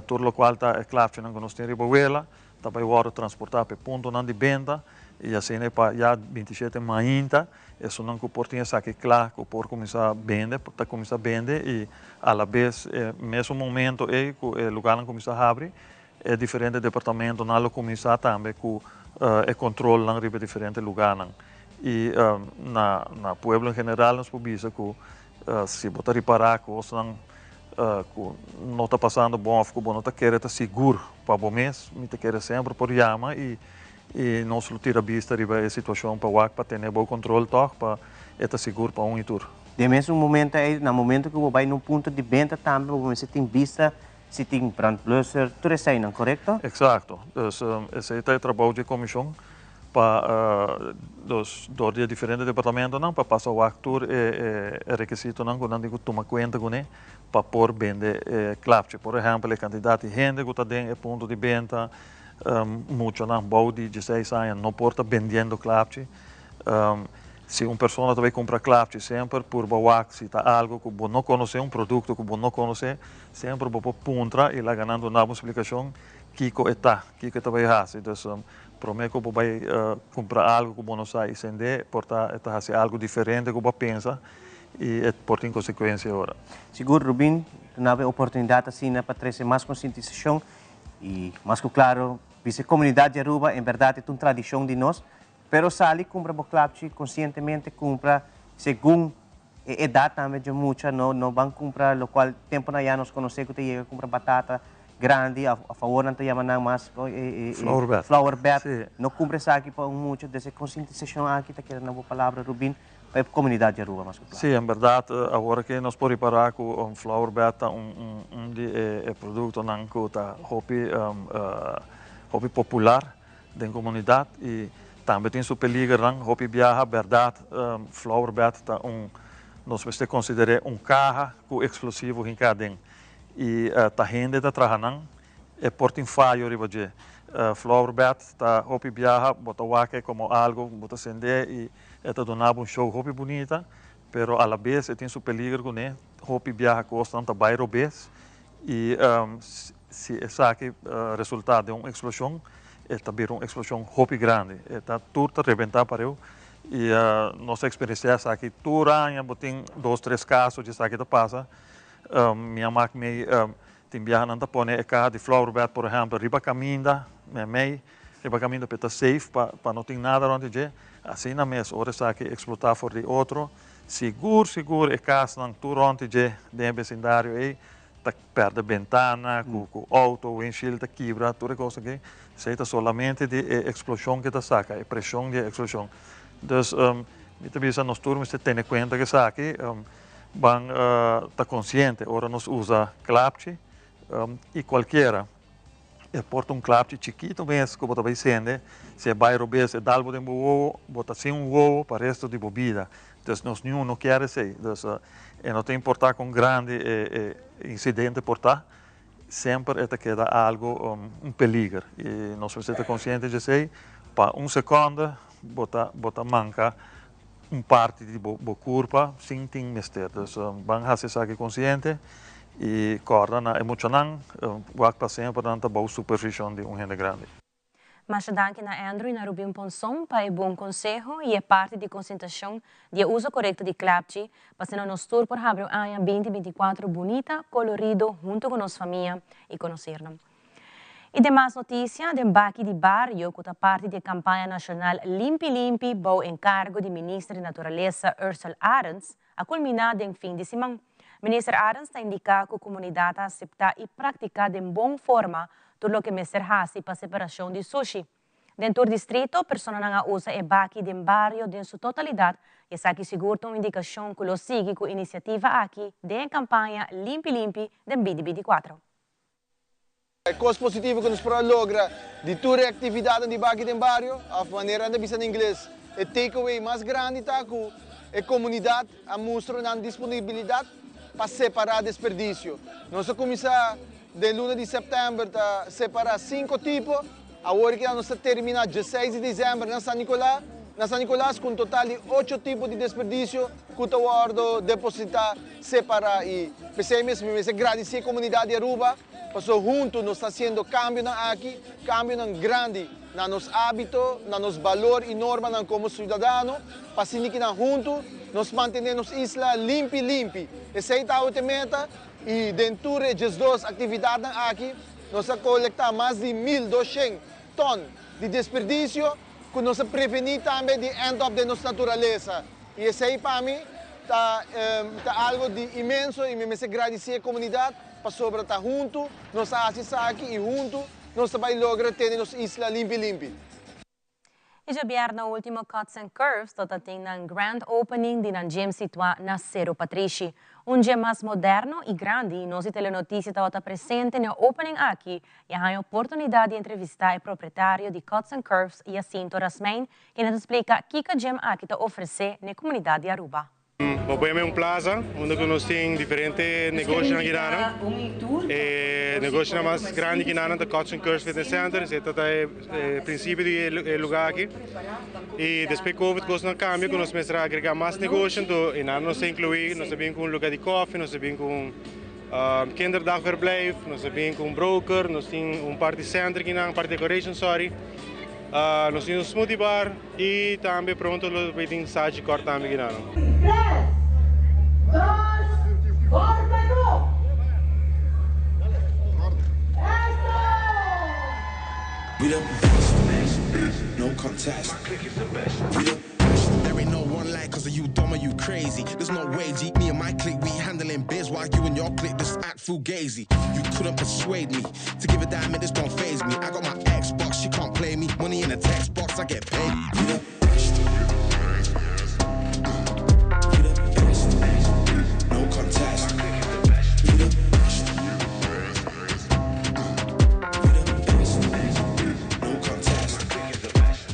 tur lokual ta e klapchinan ku nos tin riba wela, ta bai wòrdu transportá pa e puntonan di benta i asina e pa ya 27 mainta esunnan ku por tin esaki kla ku por kuminsá bende ta kuminsá bende i alabes e mesun momento ei ku e lugarnan kuminsá habri e diferente departamentonan lo kuminsá tambe ku e kontrolnan riba e diferente lugarnan i na na pueblo en general nos por bisa ku Si bo ta ripará kosnan ku no ta pasando bon òf ku bo no ta kere ta sigur pa bo mes, mi ta kere semper por yama i nos lo tira bista riba e situashon pa wak pa tene bo kontrol tòg pa e ta sigur pa un i tur. Den mesun momento ei, na momento ku bo bai na un punto di benta tambe bo mester tin bista si tin brandblusser, tur eseinan, korekto? Eksakto. Dus esei ta e trabou dje komishon. Pa dos dor di e diferente departamentonan pa pasa wak tur e rekisitonan ku nan tin ku tuma kuenta kuné pa por bende e klapchi. Por ehèmpel e kantidat di hende ku ta den e punto di benta, muchanan bou di dieseis aña no por ta bendiendo klapchi. Si un persona ta bai kumpra klapchi semper purba wak si ta algu ku bo no konosé, un produkto ku bo no konosé, semper bo por puntra i laga nan duna bo un splikashon kiko e ta, kiko e ta bai hasi. Dus Promé ku bo bai kumpra algu ku bo no sa i sendé, por ta e ta hasi algu diferente ku bo a pensa i e por tin konsekuensia ora. Sigur, Rubin, duna bo e oportunidat asina pa trese mas konsientisashon. Y mas cu claro, bisa e comunidad di Aruba, en berdad e ta un tradicion di nos, pero sali cumpra bo klapchi conscientemente, cumpra segun e edad tambe dje mucha, no no ban cumpra locual temponan ya nos conoce cu ta yega cumpra batata grandi of of awor nan ta yama nan mas e e Flowerbed. flowerbed, Sí. no cumpra esaki pa un mucha, des e concientisacion aki ta keda na bo palabra Rubin, pa e comunidad di Aruba mas cu claro. Sí, en berdad awor aki nos por ripara cu un flowerbed ta un un un di e e productonan cu ta hopi hopi popular den comunidad y tambe tin su peligernan. Hopi biaha berdad flowerbed ta un nos mester considere un caha cu explosivo hinca aden y ta hende ta traha nan e por tin fayo riba dje. Flowerbed ta hopi biaha bo ta wak e como algo bo ta sende y E ta duna bo un show hopi bunita, pero a la bes e tin su peliger kuné. Hopi biaha kosnan ta bai robes i si esaki resultá den un eksploshon, e ta bira un eksploshon hopi grandi. E ta tur ta rebentá pareu i nos a eksperensiá esaki tur aña bo tin dos tres kaso di esaki ta pasa. Mi a mak mei tin biaha nan ta pone e kaha di flowerbed por ehèmpel riba kaminda mei. Riba kaminda p'e ta safe pa pa no tin nada rònt di dje. Asina mes ora esaki eksplotá for di otro, sigur sigur e kasnan tur rònt di dje den e besindario ei ta pèrdè bentana ku ku outo, windshield ta kibra, tur e kos aki. Esei ta solamente di e eksploshon ke ta saka, e preshon di e eksploshon. Dus mi ta bisa nos tur mester tene kuenta ku esaki, ban ta konsiente ora nos usa klapchi i kualkiera. E por ta un klapchi chikito mes ku bo ta bai sende, si e bai robes e dal bo den bo wowo, bo ta sin un wowo pa resto di bo bida. Dus nos niun no kier esei. Dus e no ta importa kon grandi e e insidente por ta, semper e ta keda algo un peliger. I nos mester ta konsiente di esei, pa un sekonde bo ta bo ta manka un parti di bo bo kurpa sin tin mester. Dus ban hasi esaki konsiente i kòrda na e muchanan wak pa semper nan ta bou supervishon di un hende grandi. Masha danki na Andrew i na Rubin Ponson pa e bon konseho i e parti di konsientashon di e uso korekto di klapchi pa asina nos tur por habri un aña 2024 bunita, kolorido hunto ku nos famia i konosirnan. I demas notisia den baki di bario ku ta parti di e kampaña nashonal Limpi Limpi bou enkargo di Minister di Naturalesa Ursell Arends a kulminá den fin di siman. Minister Arends ta indiká ku komunidat a aseptá i praktiká den bon forma tur loke mester hasi pa separashon di sushi. Den tur distrito, personanan a usa e baki den bario den su totalidat i esaki sigur ta un indikashon ku lo sigui ku inisiativa aki den e kampaña Limpi Limpi den 2024. E kos positivo ku nos por a logra di tur e aktividatnan di baki den bario, òf manera nan ta bisa na ingles, e take away mas grandi ta ku e komunidat a mustra nan disponibilidat pa separá desperdisio. Nos a kuminsá den luna di sèptèmber ta separá sinku tipo, awor ki nos ta terminá dieseis di desèmber na San Nicolas, na San Nicolas ku un total di ocho tipo di desperdisio ku ta wòrdu depositá separá i p'esei mes mi mester gradisí e komunidat di Aruba. Pasobra huntu nos ta hasiendo kambionan aki, kambionan grandi na nos ábito, na nos balor i normanan komo siudadano, pa asina ki nan huntu nos mantené nos isla limpi limpi. Esei ta awe te meta i den tur e 12 aktividatnan aki nos a kolektá mas di 1200 tòn di desperdisio ku nos a prevení tambe di end up den nos naturalesa. I esei pa mi ta ta algo di inmenso i mi mester gradisí e komunidat. Pasobra ta huntu nos a hasi esaki i huntu nos ta bai logra tene nos isla limpi limpi. E djabièrnè último Cuts and Curves lo ta tin nan grand opening di nan gym situá na Seru Patrishi. Un gym mas moderno i grandi, nos di Telenoticia tabata presente n'e opening aki i a haña oportunidat di entrevistá e propietario di Cuts and Curves, Jacinto Rasmijn, kende ta splika kiko e gym aki ta ofresé n'e komunidat di Aruba. Bo por yama e un plaza unda ku nos tin diferente negoshonan kinanan. E negoshonan mas grandi kinanan ta Cuts and Curves Fitness Center, esei ta e prinsipio di e luga aki. I despues Covid kosnan a kambia ku nos mester a agrega mas negosho, anto einan nos ta inkluí, nos ta bin ku un luga di kofi, nos ta bin ku un kinderdagverblijf, nos ta bin ku un broker, nos tin un party center kinan, party decoration sorry, nos tin un smoothie bar. I tambe pronto lo bay tin Sagicor tambe kinano. Tres, dos, corta go! Esto! We the best, no contest. We the best. There ain't no one like cause are you dumb or you crazy? There's no way, G. Me and my clique, we handling biz while you and your clique just act fugazi. You couldn't persuade me to give a damn, it just don't phase me. I got my Xbox, she can't play me. Money in a text box, I get paid. We the best. We the best. No contest. We the best. We the best. No contest. We the best.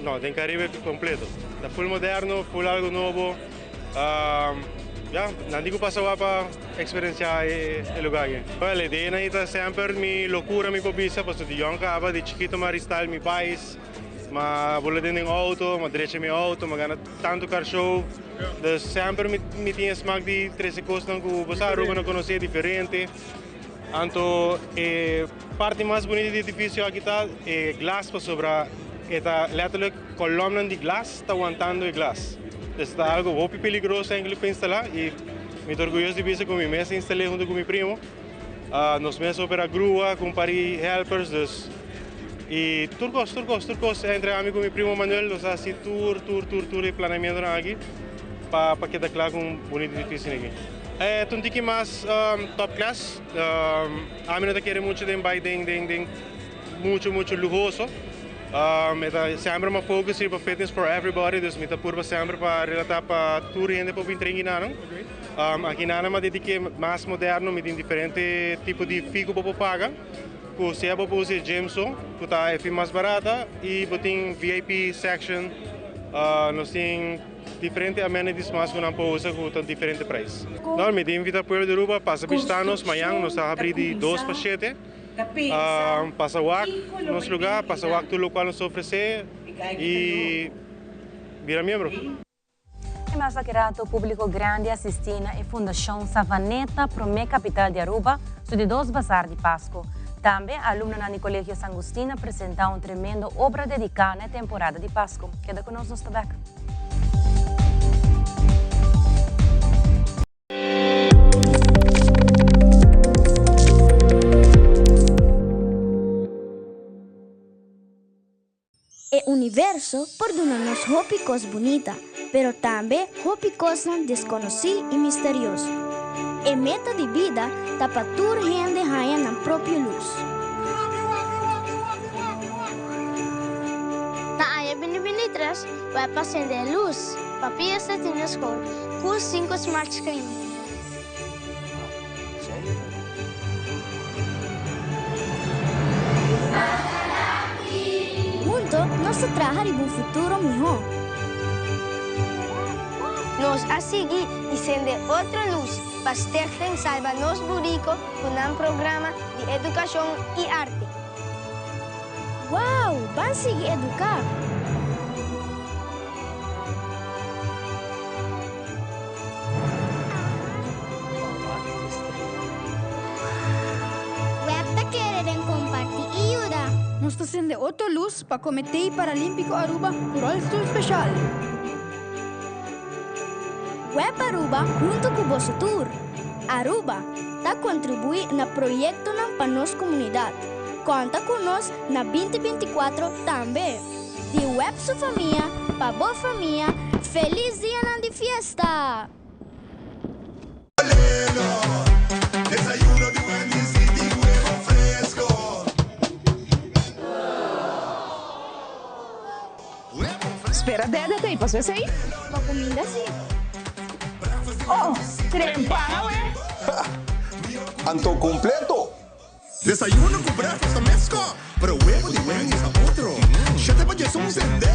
No, den Caribe completo. Ta full moderno, full algo nobo. Ya, nan tin cu pasa wak pa experiencia e lugar aki. Well, e idea nan ta semper mi locura mi por bisa, pasobra di yong caba, di chikito mi a restyle mi bais, mi a bula den den auto, mi a drecha mi auto, mi a gana tanto car show. Dus semper mi mi tin e smaak di trece cosnan cu bo sa Aruba no conoce, diferente. Anto e parti mas bunita di edificio aki ta e glas pasobra e ta letterlijk kolomnan di glas ta wantando e glas. Dus ta algo hopi peligroso eigenlijk pa instala y mi ta orguyoso di bisa cu mi mes a instal'e hunto cu mi primo. Nos mes a opera grua cu un par di helpers dus y tur cos tur cos tur cos entre ami cu mi primo Manuel nos a haci tur tur tur tur e planeamientonan aki pa pa keda cla cu un bunito edificio aki. E ta un tiki mas top class. Ami no ta kere mucho den bai den den den mucho mucho luhoso. E ta semper mi a focus riba fitness for everybody, dus mi ta purba semper pa relata pa tur hende por bin train kinanan. Akinanan mi a dediké mas moderno, mi tin diferente tipo di fee ku bo por paga, ku sea bo por usa e gym so, ku ta e fee mas barata, i bo tin VIP section, nos tin diferente amenities mas ku nan por usa ku ta diferente prijs. No, mi ta invita pueblo di Aruba pasa bishita nos mañan, nos ta habri di dos pa shete. Pasa wak nos lugar, pasa wak tur locual nos ta ofrece y bira miembro. E mas aki rato publico grandi asisti na e Fundacion Savaneta, prome capital di Aruba, su di dos Bazar di Pasco. Tambe alumnonan di Colegio San Gustin a presenta un tremendo obra dedica na e temporada di Pasco. Keda cu nos, nos ta bek. E universo por duna nos hopi kos bunita, pero tambe hopi kosnan deskonosí i misterioso. E meta di bida ta pa tur hende haña nan propio lus. Na aña 2023, web a sende e lus pa piesta tin na skol ku sinku smart screen. Hunto nos ta traha riba un futuro mihó. Nos a sigui i sende otro lus pa Stichting Salba Nos Burico ku nan programa di edukashon i arte. Wow! Ban sigui eduká! Web ta kere den kompartí i yuda. Nos ta sende otro lus pa Comité Paralímpico Aruba ku rolstoel special. Web Aruba hunto ku boso tur. Aruba ta kontribuí na proyektonan pa nos komunidat. Konta ku nos na 2024 tambe. Di Web su famia pa bo famia, felis dianan di fiesta! Desayuno di Wendy's y tin huevo fresco. Spera dede ta y pasó esey? Pa cuminda si. Oh, trempan awe. Anto completo! Desayuno cu breakfast ta mesco, pero huevo di Wendy's ta otro. Shete pa dje un sende.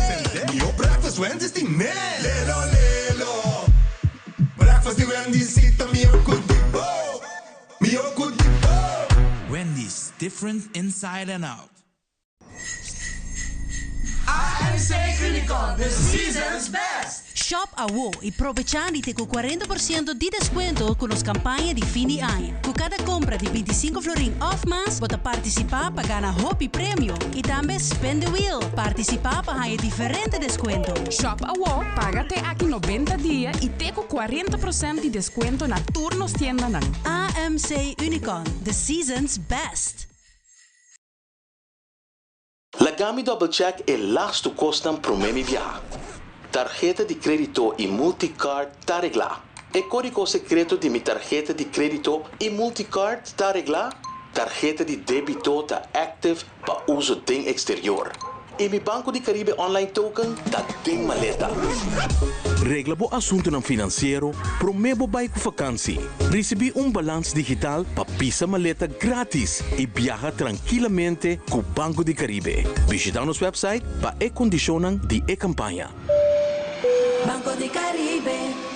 Mihor breakfast Wendy's tin ne. Lelo lelo. Breakfast di Wendy's si ta mihor cu di bo. Mihor cu di bo. Wendy's, different inside and out. AMC Unicon, the season's best! Shop awo y probecha di te cu 40% di descuento cu nos campaña di fin di aña. Cu cada compra di 25 florin of mas, bo ta participa pa gana hopi premio. Y tambe Spin the Wheel, participa pa haya diferente descuento. Shop awo, paga te aki 90 dia y te cu 40% di descuento na tur nos tiendanan. AMC Unicon, the season's best! Laga mi double check e lastu kosnan promé mi biaha. Tarheta di krédito i multicard ta reglá. E kódigo sekreto di mi tarheta di krédito i multicard ta reglá. Tarheta di débito ta active pa uso den eksterior. I mi Banco di Caribe online token ta den maleta. Regla bo asuntunan finansiero promé bo bai ku fakansi. Risibí un balans digital pa pisa maleta grátis i biaha trankilamente ku Banco di Caribe. Bishitá nos wèpsait pa e kondishonnan di e kampaña. Banco di Caribe.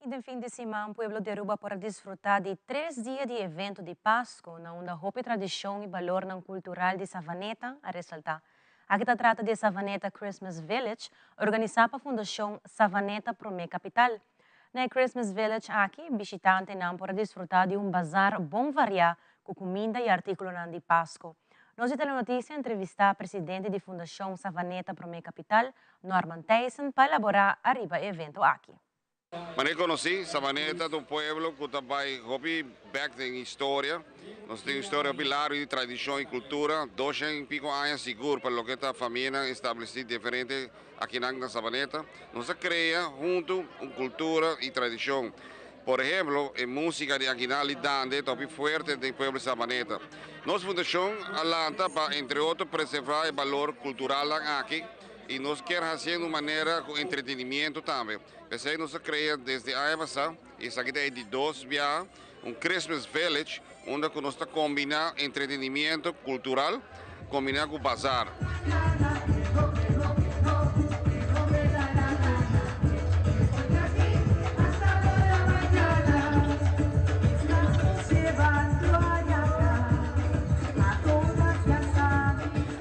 Y den fin di siman pueblo di Aruba por a disfruta di tres dia di evento di Pasco na unda hopi tradicion y balornan cultural di Savaneta a resalta. Aki ta trata di e Savaneta Christmas Village organisa pa Fundacion Savaneta Prome Capital. Na e Christmas Village aki bishitantenan por a disfruta di un bazar bon varia cu cuminda y articulonan di Pasco. Nos di Telenoticia a entrevista presidente di Fundacion Savaneta Prome Capital, Norman Thijssen pa elabora ariba e evento aki. Manera konosí, Sabaneta ta un pueblo ku ta bai hopi bèk den historia. Nos tin un historia hopi largu di tradishon i kultura, doshen i piko aña sigur pa loke ta famianan establesí diferente akinan na Sabaneta. Nos a krea huntu un kultura i tradishon. Por ehemplo, e músika di aguinaldo i dande ta hopi fuerte den pueblo di Sabaneta. Nos fundashon a lanta pa entre otro preservá e balor kulturalnan aki. I nos kier hasié un manera ku entretenimiento tambe. P'esei nos a krea desde aña pasá, i esaki ta e di dos biaha, un Christmas Village unda ku nos ta kombiná entretenimiento kultural kombiná ku bazar.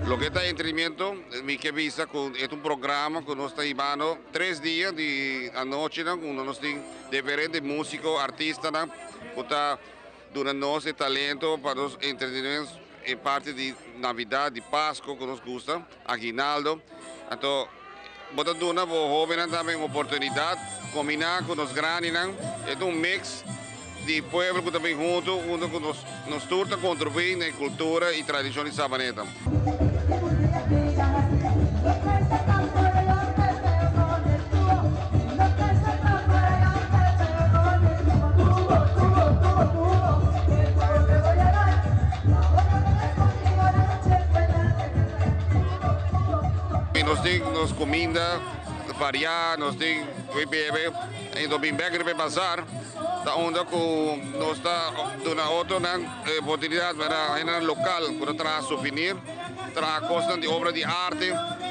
Loke ta entretenimiento, mi ke bisa ku e ta un programa ku nos ta hibando tres dia di anochinan unda nos tin diferente musiko, artistanan ku ta duna nos e talento pa nos entretené e parti di Navidad, di Pasko ku nos gusta, aguinaldo. Anto bo ta duna bo hobennan tambe un oportunidat kombiná ku nos grandinan. E ta un mix di pueblo ku ta bin huntu unda ku nos nos tur ta kontribuí na e kultura i tradishon di Sabaneta. Nos tin nos kuminda variá, nos tin ku bebe i nos bin bek riba e bazar ta unda ku nos ta duna otronan e oportunidat pa hendenan lokal ku ta traha suvenir, traha kosnan di obra di arte.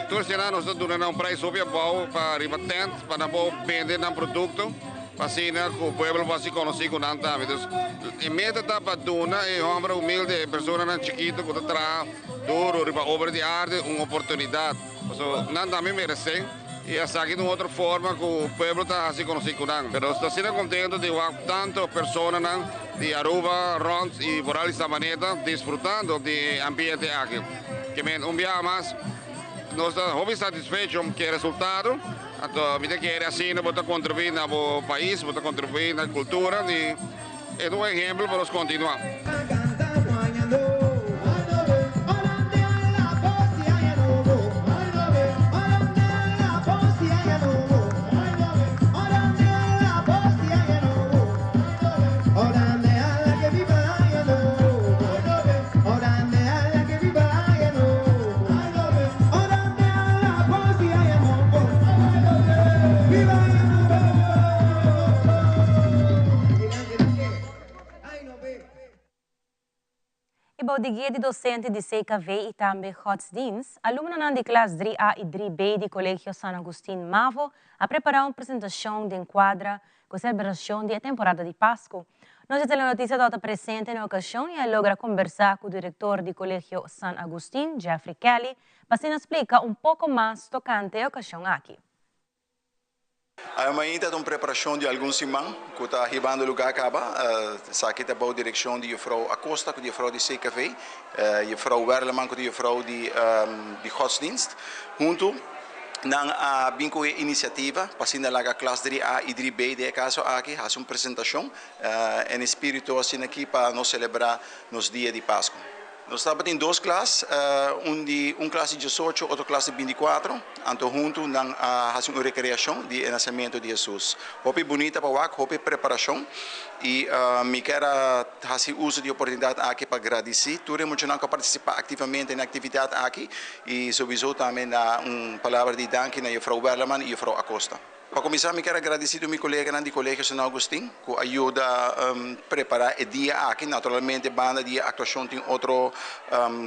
Tur esnan nos ta duna nan un prijs hopi abou pa riba tent pa nan por bende nan produkto. Pa asina ku pueblo por hasi konosí ku nan tambe. Dus e meta ta pa duna e hòmber humilde, e personanan chikitu ku ta traha duru riba obra di arte un oportunidat. Pasobra nan tambe meresé i esaki ta un otro forma ku pueblo ta hasi konosí ku nan. Pero nos ta asina kontentu di wak tantu personanan di Aruba rònt i foral di Sabaneta disfrutando di e ambiente aki. Ke men un biaha mas nos ta hopi satisfecho ku e resultado. Anto mi ta kere asina bo ta kontribuí na bo pais, bo ta kontribuí na kultura i e ta un ehempel pa nos kontinuá. E bou di guia di docente di CKV y tambe Godsdienst, alumnonan di klas 3A y 3B di Colegio San Agustin Mavo a prepara un presentacion den cuadra cu celebracion di e temporada di Pascu. Nos di Telenoticia tabata presente na e ocasion y a logra conbersa cu director di Colegio San Agustin, Jeffrey Kelly, pa asina splica un poco mas tocante e ocasion aki. Awe mainta ta un preparacion di algun siman cu ta hibando lugar caba. Esaki ta bou direccion di juffrouw Acosta cu di juffrouw di CKV, juffrouw Werleman cu di juffrouw di Godsdienst. Hunto Nan a bin ku e inisiativa pa asina laga klas 3A i 3B den e kaso aki hasi un presentashon en e spiritu asina aki pa nos selebrá nos dia di Pasku. Nos tabatin dos klas, un di un klas di diesocho, otro klas di binticuatro, anto huntu nan a hasi un rekreashon di e nasementu di Hesus. Hopi bunita pa wak, hopi preparashon i mi kier a hasi uso di e oportunidat aki pa gradisí tur e muchanan ku a partisipá aktivamente na e aktividat aki i souiso tambe na un palabra di danki na Jufrou Werleman i Jufrou Acosta. Pa kuminsá mi kier a gradisí tur mi koleganan di Kolegio San Augustin ku a yuda prepará e dia aki. Naturalmente banda di e aktuashon tin otro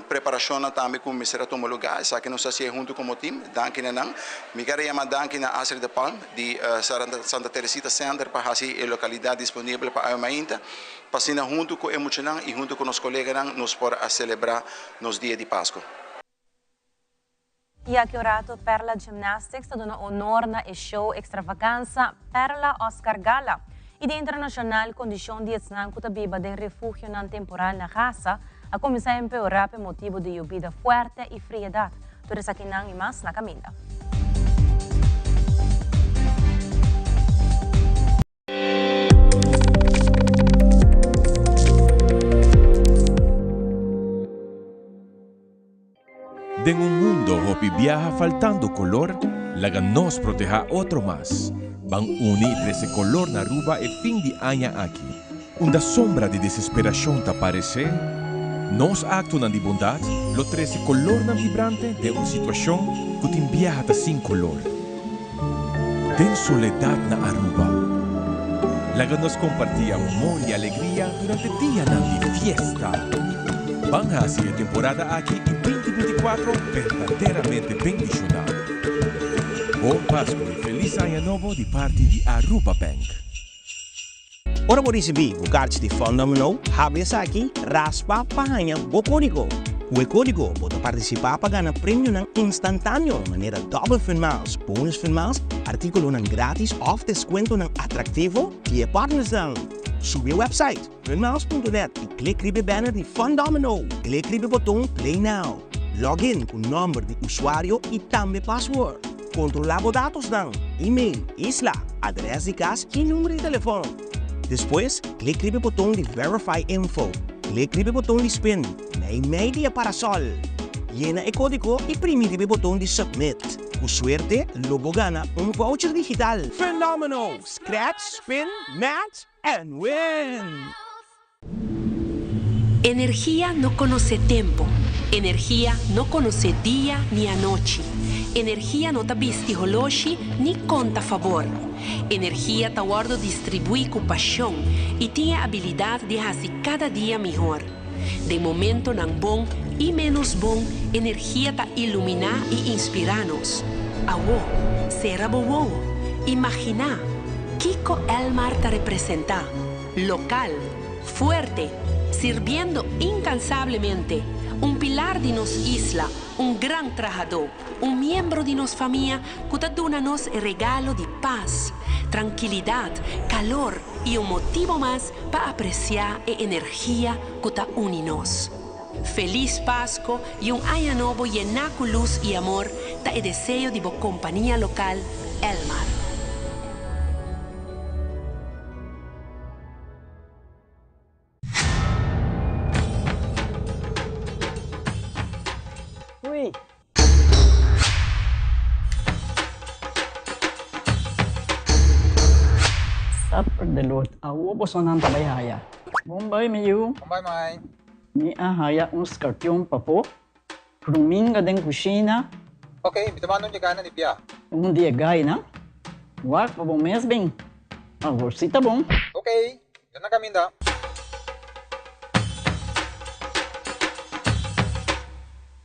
preparashonnan tambe ku mester a tuma lugá. Esaki nos a hasié huntu komo tim. Danki na nan. Mi kier a yama danki na Astrid de Palm di Santa Teresita Center pa hasi e lokalidat disponibel pa awe mainta pa asina huntu ku e muchanan i huntu ku nos koleganan nos por a selebrá nos dia di Pasku. Y aki un rato Perla Gymnastics ta duna honor na e show extravaganza Perla Oscar Gala y Dia Internacional Condicion di esnan cu ta biba den refugionan temporal na Gaza a cuminsa empeora p'e motibo di yobida fuerte y friedad. Tur esakinan y mas na caminda. Den un mundo hopi biaha faltando color, laga nos proteha otro mas. Ban uni y trece color na Aruba e fin di aña aki. Unda sombra di desesperacion ta parece, nos actonan di bondad lo trece colornan vibrante den un situacion cu tin biaha ta sin color. Den soledad na Aruba. Laga nos comparti amor y alegria durante dianan di fiesta. Ban haci e temporada aki y 2024 berdaderamente bendiciona. Bon Pascu y Feliz Aña Nobo di parti di Aruba Bank. Ora bo risibí bo karchi di Fun Domino, habri esaki, raspa pa haña bo kódigo. Ku e kódigo bo ta partisipá pa gana premionan instantáneo manera Double Fun Miles, Bonus Fun Miles, artíkulonan grátis òf deskuentonan atraktivo di e partnersnan. Subi e wèpsait funmiles.net i klik riba e banner di Fun Domino. Klik riba e boton Play Now. Log in ku nòmber di usuario i tambe password. Kontrolá bo datosnan, email, isla, adrès di kas i number di telefòn. Despues, klik riba e boton di Verify Info. Klik riba e boton di Spin, meimei di e parasòl. Yena e kódigo i primi riba e boton di Submit. Ku suerte, lo bo gana un voucher digital! Fenómeno! Scratch, spin, match and win! Energia no conoce tempo, energia no conoce dia ni anochi, energia no ta bisti holoshi ni conta fabor. Energia ta wordo distribui cu pasion y tin e habilidad di haci cada dia mihor. Den momentonan bon y menos bon, energia ta ilumina y inspira nos. Awo, cera bo wowo, imagina kico Elmar ta representa. Local, fuerte, sirbiendo incansablemente, un pilar di nos isla, un gran trahadó, un miembro di nos famia cu ta duna nos e regalo di paz, trankilidad, calor y un motibo mas pa aprecia e energia cu ta uni nos. Feliz Pasco y un aña nobo yená cu luz y amor ta e deseo di bo compania local, Elmar. Ui. Supper de lot. Awo bosonan ta bai haya. Bon bai mi yu. Bon bai mai. Mi a haya un skarpion papo. Pruminga den kushina. Ok, mi ta manda un di gainan di bia. Un di e gainan? Wak pa bo mes bin. Awor si ta bon. Ok, mi ta na kaminda.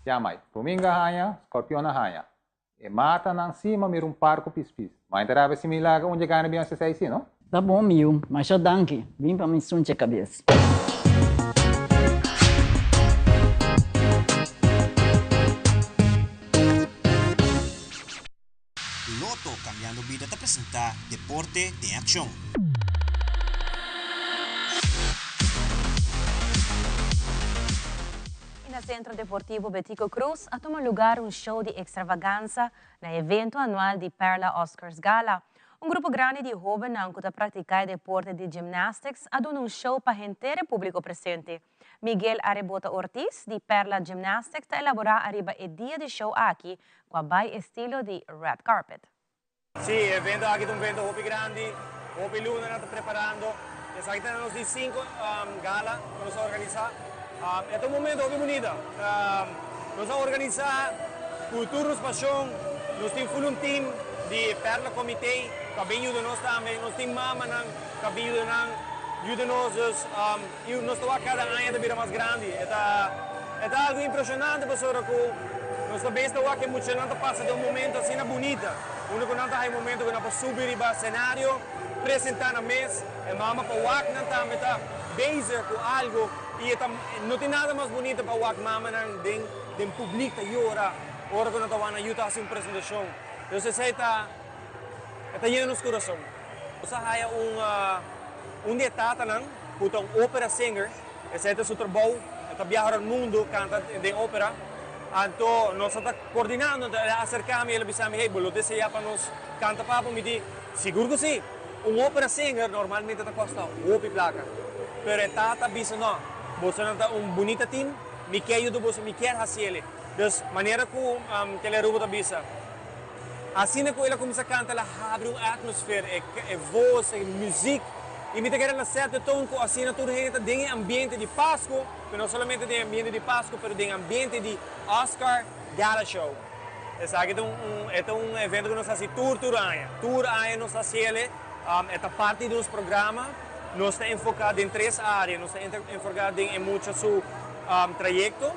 Ya mai, pruminga a haña, skorpion a haña. E matanan si ma mira un par ku pispis. Ma e ta rabia si mi laga un dje gana bin hasi esei si, no? Ta bon mi yu, masha danki. Bin pa mi sunche kabes. Lotto Cambiando Bida ta presenta Deporte den Accion. Y na Centro Deportivo Betico Croes a tuma lugar un show di extravaganza na evento anual di Perla Oscars Gala. Un grupo grandi di hobennan cu ta practica e deporte di gymnastics a duna un show pa henter e publico presente. Miguel Arebota Ortiz di Perla Gymnastics ta elabora ariba e dia di show aki cu a bay estilo di red carpet. Sí, e evento aki ta un evento hopi grandi, hopi luna nan ta preparando. Esaki ta nos di cinco gala cu nos a organisa. E ta un momento hopi bunita. Nos a organisa cu tur nos pasion. Nos tin full un team di Perla Comité cu a bin yuda nos tambe. Nos tin mamanan cu a bin yuda nan, yuda nos. Dus y nos ta wak cada aña ta bira mas grandi. E ta e ta algo impresionante pasobra cu nos ta bes ta wak e muchanan ta pasa den un momento asina bunita. Unda cu nan ta haya momento cu nan por subi riba scenario, presenta nan mes. E mama pa wak nan tambe ta bezig cu algo y e ta no tin nada mas bunita pa wak mamanan den den public ta yora ora cu nan ta wak nan yu ta haci un presentacion. Dus esey ta e ta yena nos curason. Nos a haya un un di e tatanan cu ta un opera singer, esey ta su trabou, e ta biaha rond mundo canta den opera. Anto nos a ta coordinando, anto el a acerca mi, el a bisa mi, hey, bo lo desea pa nos canta pa bo? Mi di, sigur cu si! Un opera singer normalmente ta costa hopi placa, pero e tata a bisa, no, bosonan ta un bunita team, mi kier yuda boso, mi kier haciele. Dus, manera cu Telearuba ta bisa, Asina ku el a kuminsá kanta el a habri un atmosfer, e vos, e muzik, i mi ta kere na sèt e ton ku asina tur hende ta den e ambiente di Pasku, pero no solamente den e ambiente di Pasku, pero den e ambiente di Oscar Gala Show. Esaki ta un e ta un evento ku nos hasi tur tur aña. Tur aña nos ta hasiel e, e ta parti di nos programa. Nos ta enfoká den tres área, nos ta enfoká den e mucha su trayekto,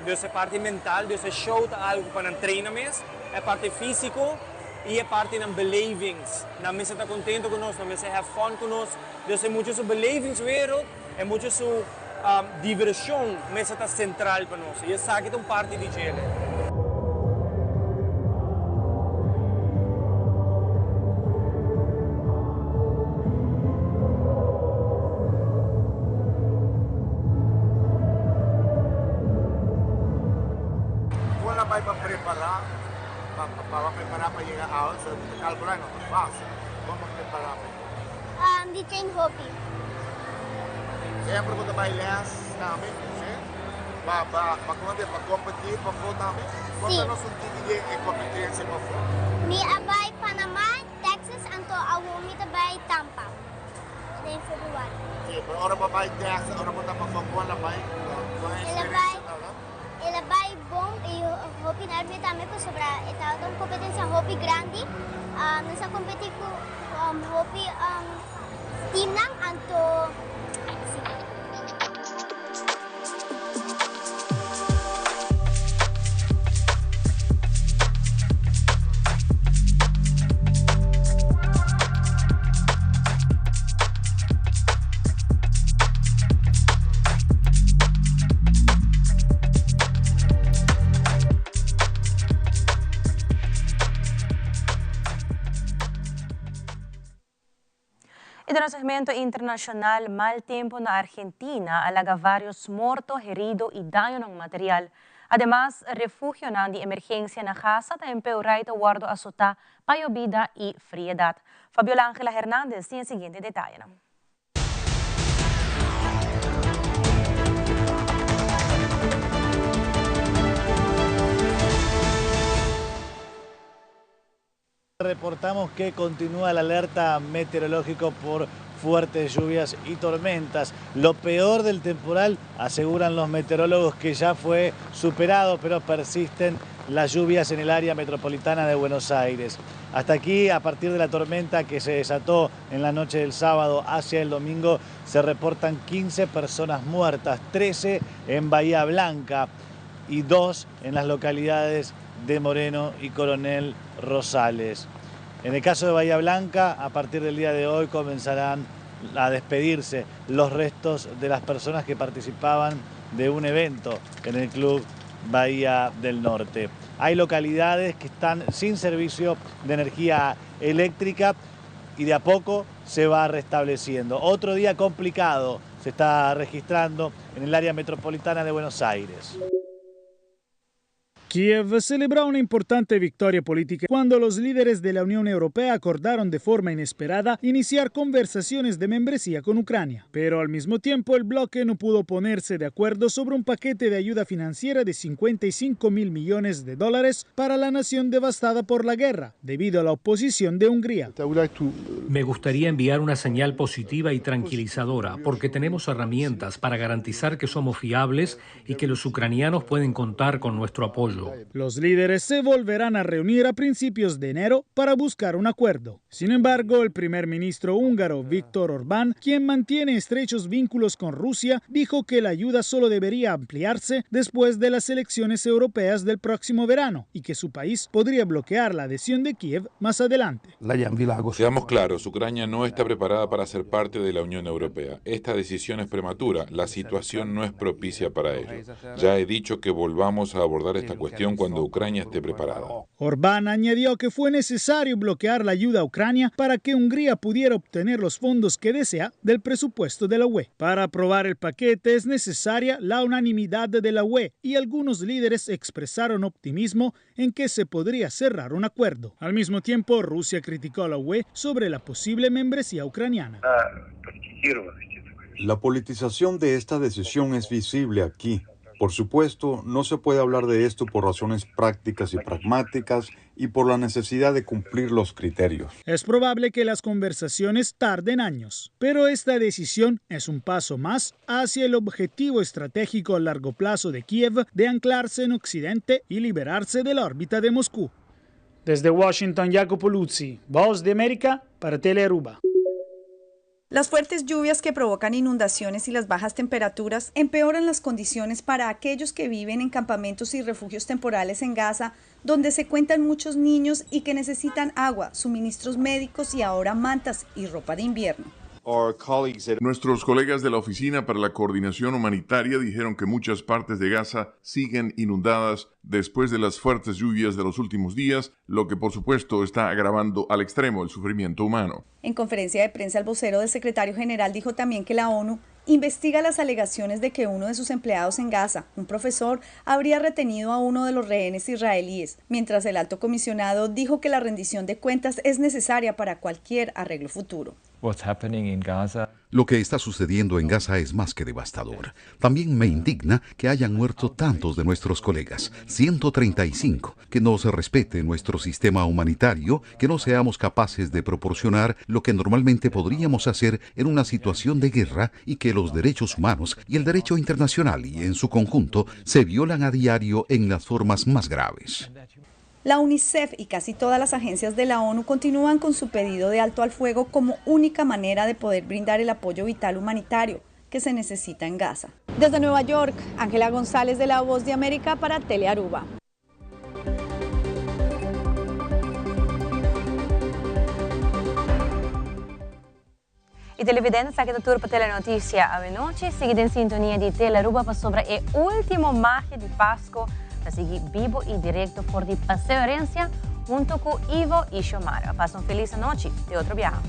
Dus e parti mental, dus e show ta algo pa nan traina mes, e parti fisico y e parti nan belevings. Nan mester ta contento cu nos, nan mester have fun cu nos. Dus e mucha su belevingswereld, e mucha su diversion mester ta central pa nos. Y esaki ta un parti di djele. Kon a bai pa prepará pa pa prepará pa yega awe? So mi ta kalkulá no ta fásil. Kon pa prepará pa yega? Di train hopi. Semper bo ta bai lès tambe? Si. Pa pa pa kon te pa kompetí pafó tambe? Si. Kon ta nos un tiki di e kompetensia pafó? Mi a bai Panamá, Texas anto awor mi ta bai Tampa. Den februari. Sí, pero ora bo bai Texas, ora bo ta pafó kon la bai? Kon e experiencia tabata? El a bai bon y hopi nervio tambe pasobra e tabata un competencia hopi grandi. Nos a competi cu hopi teamnan anto sí. Y den nos segmento internacional, mal tempo na Argentina a laga varios morto, herido y dañonan material. Ademas, refugionan di emergencia na Gaza ta empeora y ta wordo azota pa yobida y friedad. Fabiola Angela Hernandez tin e siguiente detayenan. Reportamos que continúa la alerta meteorológico por fuertes lluvias y tormentas. Lo peor del temporal, aseguran los meteorólogos, que ya fue superado, pero persisten las lluvias en el área metropolitana de Buenos Aires. Hasta aquí, a partir de la tormenta que se desató en la noche del sábado hacia el domingo, se reportan 15 personas muertas, 13 en Bahía Blanca y 2 en las localidades de Moreno y Coronel Rosales. En el caso de Bahía Blanca, a partir del día de hoy comenzarán a despedirse los restos de las personas que participaban de un evento en el Club Bahía del Norte. Hay localidades que están sin servicio de energía eléctrica y de a poco se va restableciendo. Otro día complicado se está registrando en el área metropolitana de Buenos Aires. Kiev celebró una importante victoria política cuando los líderes de la Unión Europea acordaron de forma inesperada iniciar conversaciones de membresía con Ucrania. Pero al mismo tiempo el bloque no pudo ponerse de acuerdo sobre un paquete de ayuda financiera de 55 mil millones de dólares para la nación devastada por la guerra, debido a la oposición de Hungría. Me gustaría enviar una señal positiva y tranquilizadora, porque tenemos herramientas para garantizar que somos fiables y que los ucranianos pueden contar con nuestro apoyo. Los líderes se volverán a reunir a principios de enero para buscar un acuerdo. Sin embargo, el primer ministro húngaro, Viktor Orbán, quien mantiene estrechos vínculos con Rusia, dijo que la ayuda solo debería ampliarse después de las elecciones europeas del próximo verano y que su país podría bloquear la adhesión de Kiev más adelante. Seamos claros, Ucrania no está preparada para ser parte de la Unión Europea. Esta decisión es prematura, la situación no es propicia para ello. Ya he dicho que volvamos a abordar esta cuestión cuando Ucrania esté preparada. Orbán añadió que fue necesario bloquear la ayuda a Ucrania para que Hungría pudiera obtener los fondos que desea del presupuesto de la UE. Para aprobar el paquete es necesaria la unanimidad de la UE y algunos líderes expresaron optimismo en que se podría cerrar un acuerdo. Al mismo tiempo, Rusia criticó a la UE sobre la posible membresía ucraniana. La politización de esta decisión es visible aquí. Por supuesto, no se puede hablar de esto por razones prácticas y pragmáticas y por la necesidad de cumplir los criterios. Es probable que las conversaciones tarden años, pero esta decisión es un paso más hacia el objetivo estratégico a largo plazo de Kiev de anclarse en Occidente y liberarse de la órbita de Moscú. Desde Washington, Jacopo Luzzi, Voz de América para Telearuba. Las fuertes lluvias que provocan inundaciones y las bajas temperaturas empeoran las condiciones para aquellos que viven en campamentos y refugios temporales en Gaza, donde se cuentan muchos niños y que necesitan agua, suministros médicos y ahora mantas y ropa de invierno. Nuestros colegas de la Oficina para la Coordinación Humanitaria dijeron que muchas partes de Gaza siguen inundadas después de las fuertes lluvias de los últimos días, lo que por supuesto está agravando al extremo el sufrimiento humano. En conferencia de prensa, el vocero del secretario general dijo también que la ONU investiga las alegaciones de que uno de sus empleados en Gaza, un profesor, habría retenido a uno de los rehenes israelíes, mientras el alto comisionado dijo que la rendición de cuentas es necesaria para cualquier arreglo futuro. Lo que está sucediendo en Gaza es más que devastador. También me indigna que hayan muerto tantos de nuestros colegas, 135, que no se respete nuestro sistema humanitario, que no seamos capaces de proporcionar lo que normalmente podríamos hacer en una situación de guerra y que los derechos humanos y el derecho internacional y en su conjunto se violan a diario en las formas más graves. La UNICEF y casi todas las agencias de la ONU continúan con su pedido de alto al fuego como única manera de poder brindar el apoyo vital humanitario que se necesita en Gaza. Desde Nueva York, Ángela González de La Voz de América para Telearuba. Y televidente, esaki ta tur pa Telenoticia awenochi. Sigui den sintonia di Telearuba pasobra e ultimo magia di Pasco ta sigui bibo y directo for di Paseo Herencia hunto cu Ivo y Xiomara. Pasa un feliz anochi. Te otro biaha.